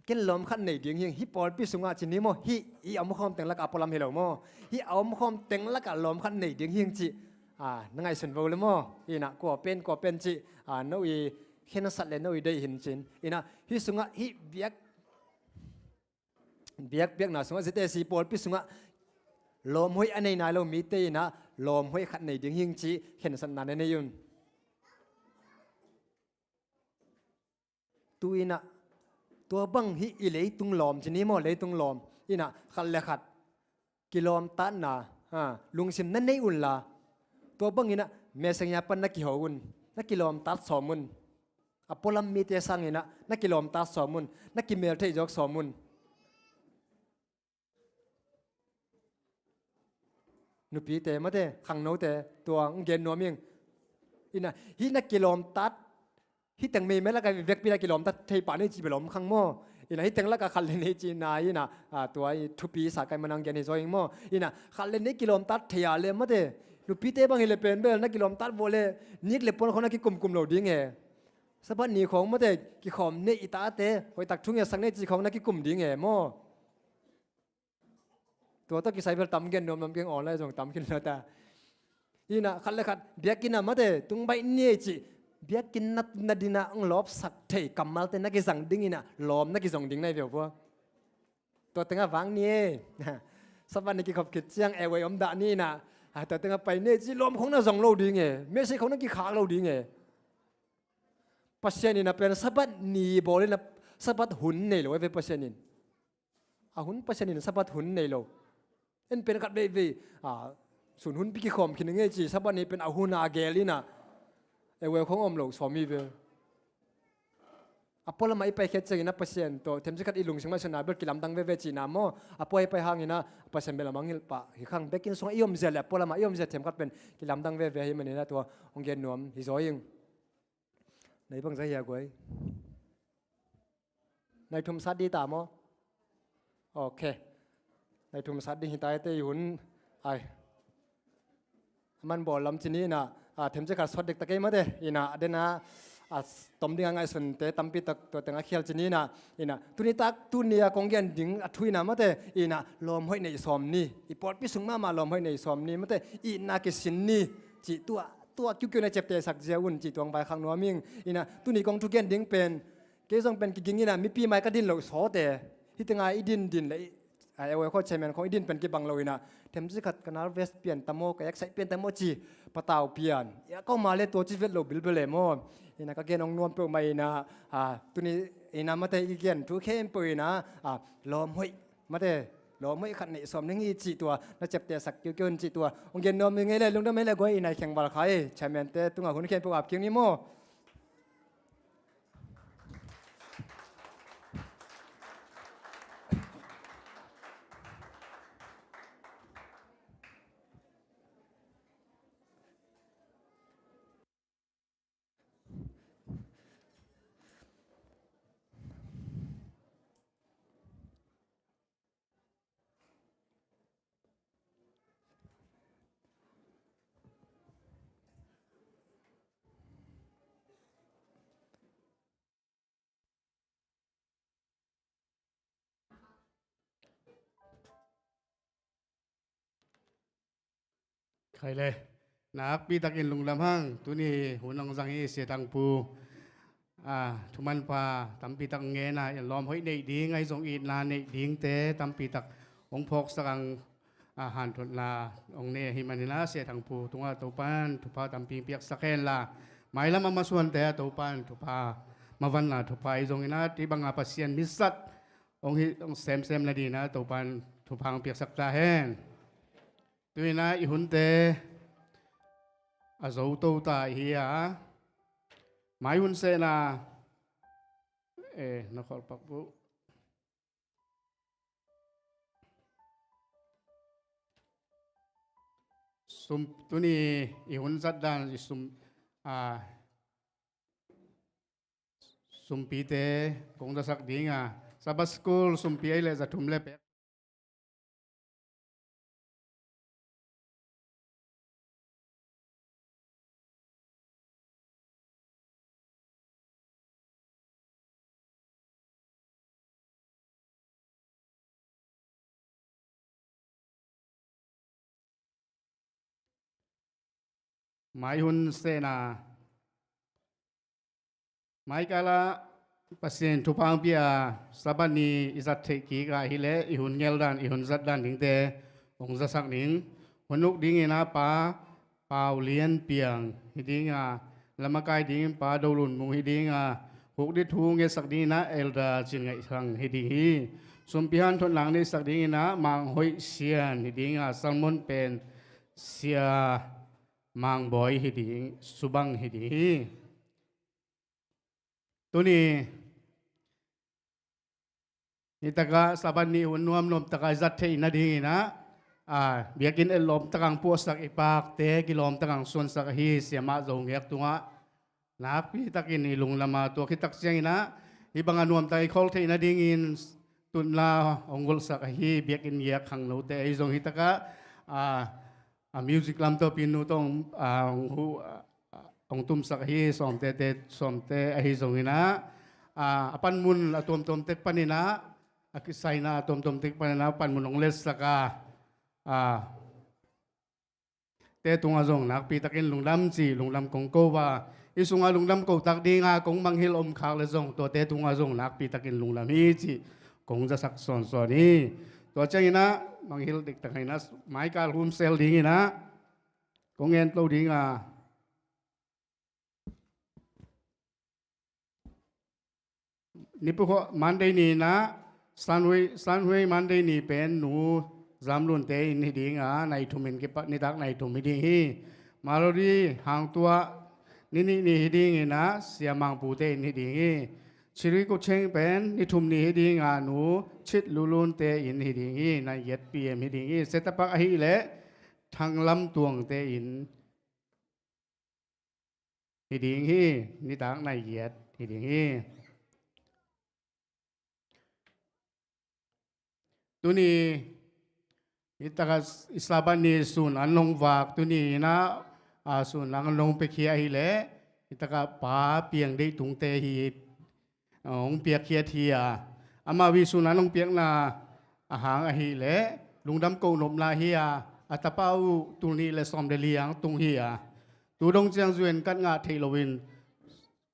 ken lawm khat nei ding hi, hih pawlpi sungah ci ni maw, hih i a omkhawm teng lakah a pualam hi lo maw. Hih a omkhawm teng lakah lawm khat nei ding hi cih, a, na ngaihsun vo le maw. In ah, kua pen, kua pen cih, a, no i khensat le no i deih hin cin. In ah, hih sungah, hih biak, biakpiakna sungah, Z A C pawlpi sungah Lawm hoih a nei nai lo mite in ah lawm hoih khat nei ding hi ing cih khensatna na nei un. Tu in ah tua bang hi i leitung lawm ci ni maw, leitung lawm in ah khat le khat kilawmtatna, ha, lungsim na nei unla, tua bangin ah messenger pan na kiho un, na kilawmtat sawm un. A pualam mite sangin ah na kilawmtat sawm un, na kimel theih zawk sawm un. Nupite mate, khangnote, tua hong gen nuam ing. In ah hih na kilawmtat, hih teng meimei lakah vekpi na kilawmtat thei pah ni cih bel om khang maw? In ah hih teng lakah khat le nih cihna in ah, a, tua i thupi sa kai manang gen hi zaw ing maw? In ah khat le nih kilawmtat thei a le mate, nupite bang hi le pen bel na kilawmtat vawh le nik le puan khawng na kikumkum lo ding e. Sabbath ni khawng mate, kikhawm ni i tate hoihtak thu ngetsak ni cih khawng na kikum ding e maw? Tua tawh kisai bel tam gen nuam nuam keng, online zong tam khin lo ta. In ah khat le khat biakinn ah mate, tung baih ni ei cih, biakinn na, na din ah hong lawpsak thei kammalte na kizang ding in ah lawm na kizong ding na hi ve uh pua. Tua tengah vak ni ei. Sabbath ni kikhop khit ciang airway om dah ni in ah, a, tua tengah pai ni ei cih lawm khawng na zong lo ding e, message khawng na kikhak lo ding e. Pasian in ah pen Sabbath ni bawl in ah Sabbath hun nei lo e ve Pasian in. A hun Pasian in Sabbath hun nei lo. En pen khat veivei, a, sun hun pi kikhawm khin ngei ci, Sabbath ni pen a hun a gel in ah, e, airway khawng om lo sawm hi ve. A pualam ah i paikhiat ciangin ah Pasian tawh themcik khat i lungsim ah suna bel kilamdang veve cihna maw? A pua i pai hangin ah Pasian bel a mangngilh pah hi khang. Biakinn sungah i omzia le a pualam ah i omzia themkhat pen kilamdang veve hi manin ah tua hong gen nuam hi zaw ing. Nai bang zah hia guai? Nai thum sat di ta maw? Ok. Nai thum sat ding hi ta ite i hun. Ai. A man bawl lam ci ni in ah, a, themcik khat sawt diktak ei mate. In ah a den ah, a, tom ding a ngaihsunte tampi tak tua teng a khial ci ni in ah. In ah tuni tak tuni a kong gen ding a thu in ah mate. In ah lawm hoih nei sawm ni. I pawlpi sung mahmah lawm hoih nei sawm ni mate. Itna kisin ni. Cih tua, tua kiukiu na ciaptehsak zia un cih tua hong vaikhak nuam ing. In ah tuni kong thugen ding pen, kei zong pen kiging in ah mipi mai ka din loh sawt e. Hih tengah i din din le i, a, e, airway khawng chairman khawng i din pen kibang lo in ah, themcik khat ka nervous pian ta maw, ka excite pian ta maw ci, patau pian. Ia, ko ma le tua ci vet lo bilbel e maw? In ah ka gen hong nuam peuhmah in ah, a, tuni in ah mate i gen thu khempeuh in ah, a, lawm hoih mate, lawm hoih khat nei sawm ding hi cih tua na ciaptehsak kiukiu un cih tua hong gen nuam hi ing ei le, lungdam hi ing ei le guai. In ah i khengval khai, chairman te tungah hun khempeuh ap kik ni maw? Khai le, nakpi takin lungdam hang, tuni hun hong zang hi Sia Thang Pu. A, thumanpha tampi tak ngen a, lawm hoih neih ding, ahi zong itna neih dingte tampi tak hong phawksak ang, a, hanthotna hong nei ahih manin a, Sia Thang Pu tungah Topan thupha tampi piaksak hen la, mailam a masuante ah Topan thupha, mavanna thupha ahi zongin a, tua banga Pasian mizat hong hi, hong semsem nadingin a, Topan thupha hong piaksak ta hen. Tu-in a i hunte a zo to ta i hi a, mai hun sehna, eh, na kholpak pu. Sum, tuni i hun zat dan i sum, a, sumpite kong zasak ding a, Sabbath School sumpi ahih leh za thum le pek. Mai hun sehna. Mai kal ah Pasian thupha hong pia Sabbath ni i zat theih kik ahih leh i hun ngel dan, i hun zat dan dingte hong zasak ning. Hun uk dingin ah Pa Pau Lian Piang hi ding a, lamakai dingin Pa Do Lun Mung hi ding a, hukdi thu ngetsak dingin ah Elder Cin Ngaih Sang hi ding hi. Sumpi hanthotna neihsak dingin ah Mang Hoih Sian hi ding a, sermon pen Sia Mang Bawi hi ding, Subang hi ding hi. Tuni nitak ah Sabbath ni hun nuam nuam tak a i zat theih nadingin ah, a, biakinn et lawm tak a hong puahsak i pakte kilawm tak a hong suansak ahi Siamah Zo Ngiak tungah nakpi takin i lunglam a, tua khit tak ciangin ah hih bang a nuam tak i khawl theih nadingin tutna hong golhsak ahi biakinn giak khangnote ahi zong, hih tak ah, a, a, music lam tawh Pi Nu tawh hong, a, hong hu, a, a, hong tumsak ahi Sawmte te, Sawmte ahi zongin ah, a, a panmun a tuamtuam tek panin ah, a kisaina a tuamtuam tek panin ah panmun hong letsak a, a, te tungah zong nakpi takin lungdam cih lungdam kong ko a, i sungah lungdam ko tak ding a kong mangngilh om khak leh zong tuate tungah zong nakpi takin lungdam hi cih kong zasak sawnsawn hi. Tua ciangin ah mangngilh diktak in ah maikal humsel dingin ah kong ngen to ding a, nipi khuah Monday ni in ah, Sunway, Sunway Monday ni pen Nu Zam Lunte inn hi ding a, nai thum in kipat, nitak nai thum hi ding hi. Malodi Hang Tuah ni nih ni hi dingin ah Sia Mang Pute inn hi ding hi. Chiri Kucheng pen ni thum ni hi ding a, Nu Chit Lu Lunte inn hi ding hi, nai giat P M hi ding hi. Setapak ahih leh Thang Lam Tuangte inn hi ding hi, nitak nai giat hi ding hi. Tuni hih tak a i Sabbath ni sun an hong vak, tuni in ah, a, sun an hong piakhia ahih leh hih tak a Pa Piang Deih Tungte hi, a, hong piakkhiat hi a, amau i sun an hong piakna a hang ahih leh lungdam kohnopna hi a, a tapa uh tul nih le sawm le li ang tung hi a, tu dong ciang zuan kat ngah theih loin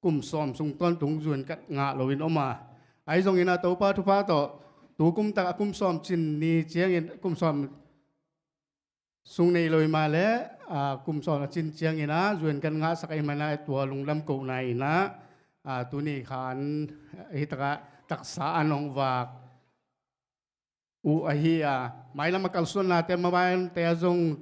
kum sawm sung tawntung zuan kat ngah loin om a, ahi zongin ah Topa thupha tawh tu kum tak a kum sawm cin ni ciangin, kum sawm sung nei lo hi mah leh, a, kum sawm a cin ciangin ah zuan kat ngahsak ahih manin ah tua lungdam kohna in ah, a, tuni khan hih tak a taksa an hong vak uh ahi a, mailam a kalsuannate, mobile-te ah zong,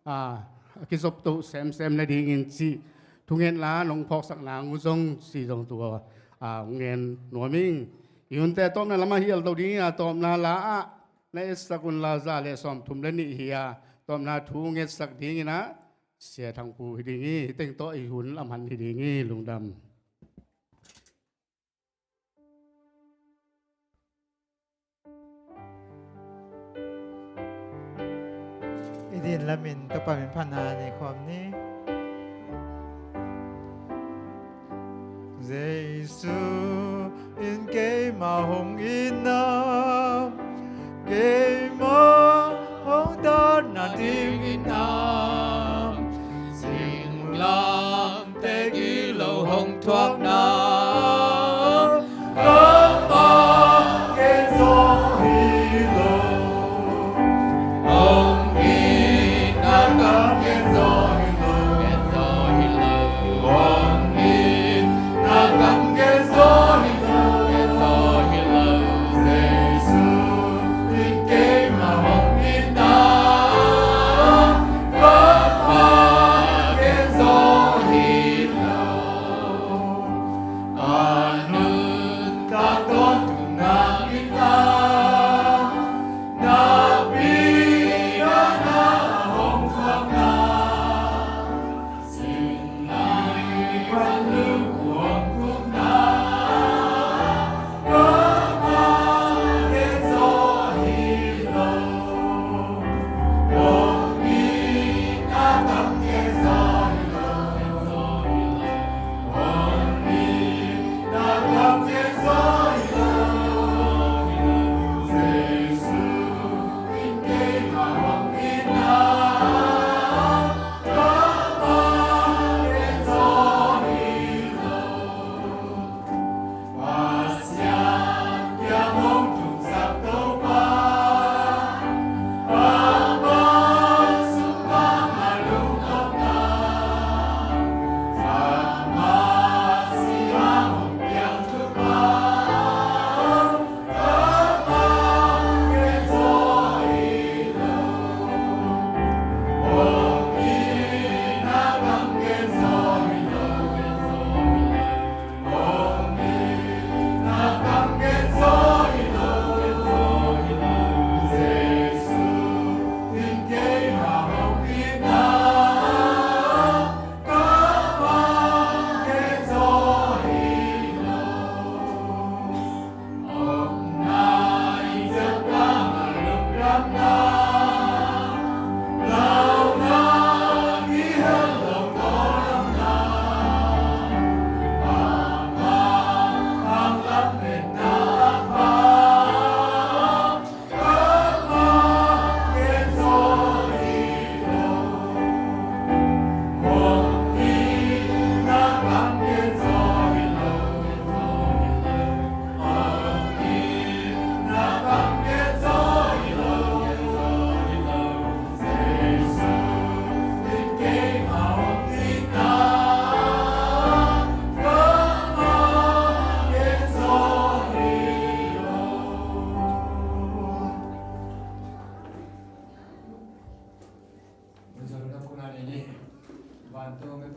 a, a kizop to semsem nadingin cih thungetna nong phawksak nang uh zong ci zong tua, a, hong ngen nuam ing. I hunte tawpna lamah hial to ding a, tawpna la ah na etsak un la, za le sawmthum le nih hi a, tawpna thu ngetsak dingin ah Sia Thang Pu hi ding hi. Hih teng tawh i hun a man hi ding hi. Lungdam. I din lamin Topa min phatna nei khawm ni. Jesu in keima hong itna, keima hong tatna dingin a, singlam te gilo hong thuakna, kammal gen zaw hi lo. Hong itna kam gen zaw hi lo. Gen zaw hi lo. Hong itna kam gen zaw hi lo. Gen zaw hi lo. Jesu in keima hong itna, kammal gen zaw hi lo.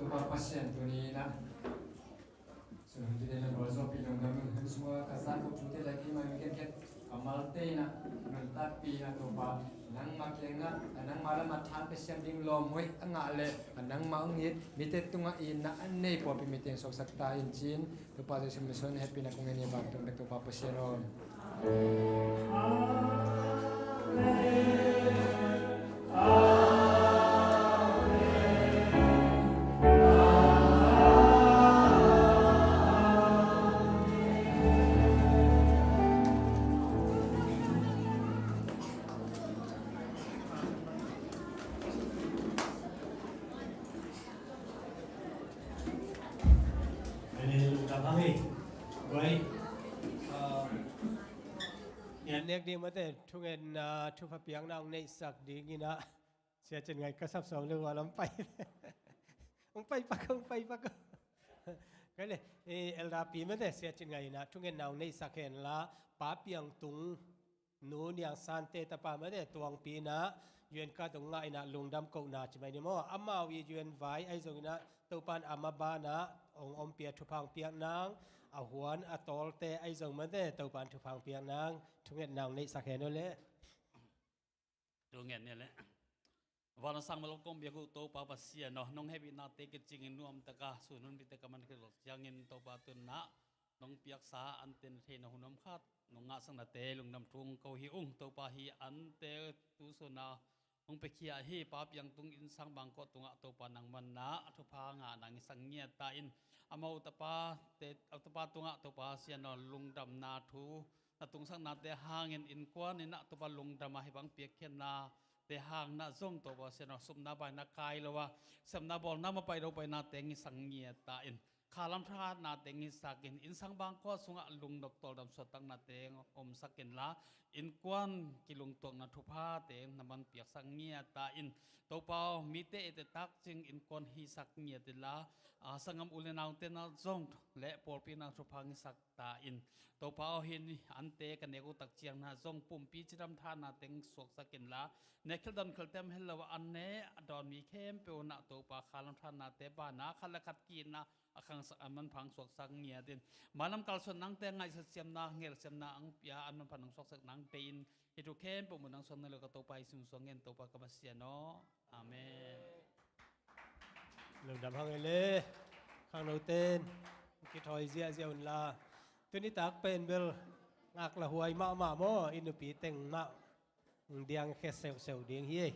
Pa Pasian, tuni-in ah, sun hun tite na bawl zawpi lungdam hun sungah ka zat ko thute le keimah mi khenkhat ka malte in ah, nuntakpi in ah Topa, nangmah kiangah, nangmah lamah tha pia siam ding lawmhuai a ngah le, nangmah hong it mite tungah itna a nei pawlpi mite in suaksak ta in ci-in, Topa Jesu min suang hehpihna kong ngen hi. Vantung Topa Pasian aw. Amen. Lungdam hang hi. Right. Uh, ngen nek ding mate, thungetna, uh, thupha piakna hong neihsak dingin ah, Sia Cin Ngai ka sap sawm le hua lam pai. Hong pai pak, hong pai pak. Kei le, eh, Elder pi mate, Sia Cin Ngai in ah thungetna hong neihsak hen la, Pa Piang Tung, Nu Niang Sante tapa mate, tuangpi in ah U N ka tung ngah in ah lungdam kohna ci mai ni maw. Amau i U N vai ahi zongin ah Topa in a ma banah hong ompih a thupha hong piak nang, a huan a tawlte ahi zong mate, Topa in thupha hong piak nang, thungetna hong neihsak hen aw le. Thungen ni le. Van a sang malawm kong biak uh Topa Pasian aw, nong hehpihnate kicingin nuamtaka sun hun bite ka man khit loh ciangin Topa tun ah nong piaksa ante na theihna hun om khat nong ngahsaknate lungdam thu kong ko hi ung. Topa hih ante tu sun a hong piakhia hi. Pa Piang Tung innsang bangkawh tungah Topa nangman ah a thupha ngah nang i sang ngiat ta in, amau tapate, a tapa tungah Topa Sian aw lungdamna thu na tungsaknate hangin innkuan in ah Topa lungdam a hih bang piakkhiatnate hang na zong Topa Sian aw supna baina kai lo a, sepna bawlna mapai lo painate i sang ngiat ta in, khalam thahatnate i sak in, innsang bangkawh sungah lungnop tawldam suahtaknate omsak inla, innkuan kilungtuakna thuphate na man piaksak ngiat ta in, Topa aw, mite eite takcing innkuan hisak ngiat inla, a, sanggam u le naute na zong le pawlpi na thupha i sak ta in, Topa aw, hih ante ka nek uh tak ciang na zong pumpi cidam thahatnate suaksak inla, ne khel dawn khelte om helo a, an ne a dawn mi khempeuh na Topa khalam thahatnate bana khat le khat ki-itna a khangsak, a manpha suaksak ngiat in, mailam kalsuan nangte ngaihsut siamna, ngel siamna ang pia, an manpha nang suaksak nang deih in, hih thu khempeuh mun nang suang na lo ka Topa Jesu min suang ngen Topa ka Pasian aw. Amen. Lungdam hang ei le. Khangnote in kithawi ziahziah unla, tuni tak pen bel ngaklah huai mahmah maw, i nupi teng mah diang khia seuhseuh ding hi ei.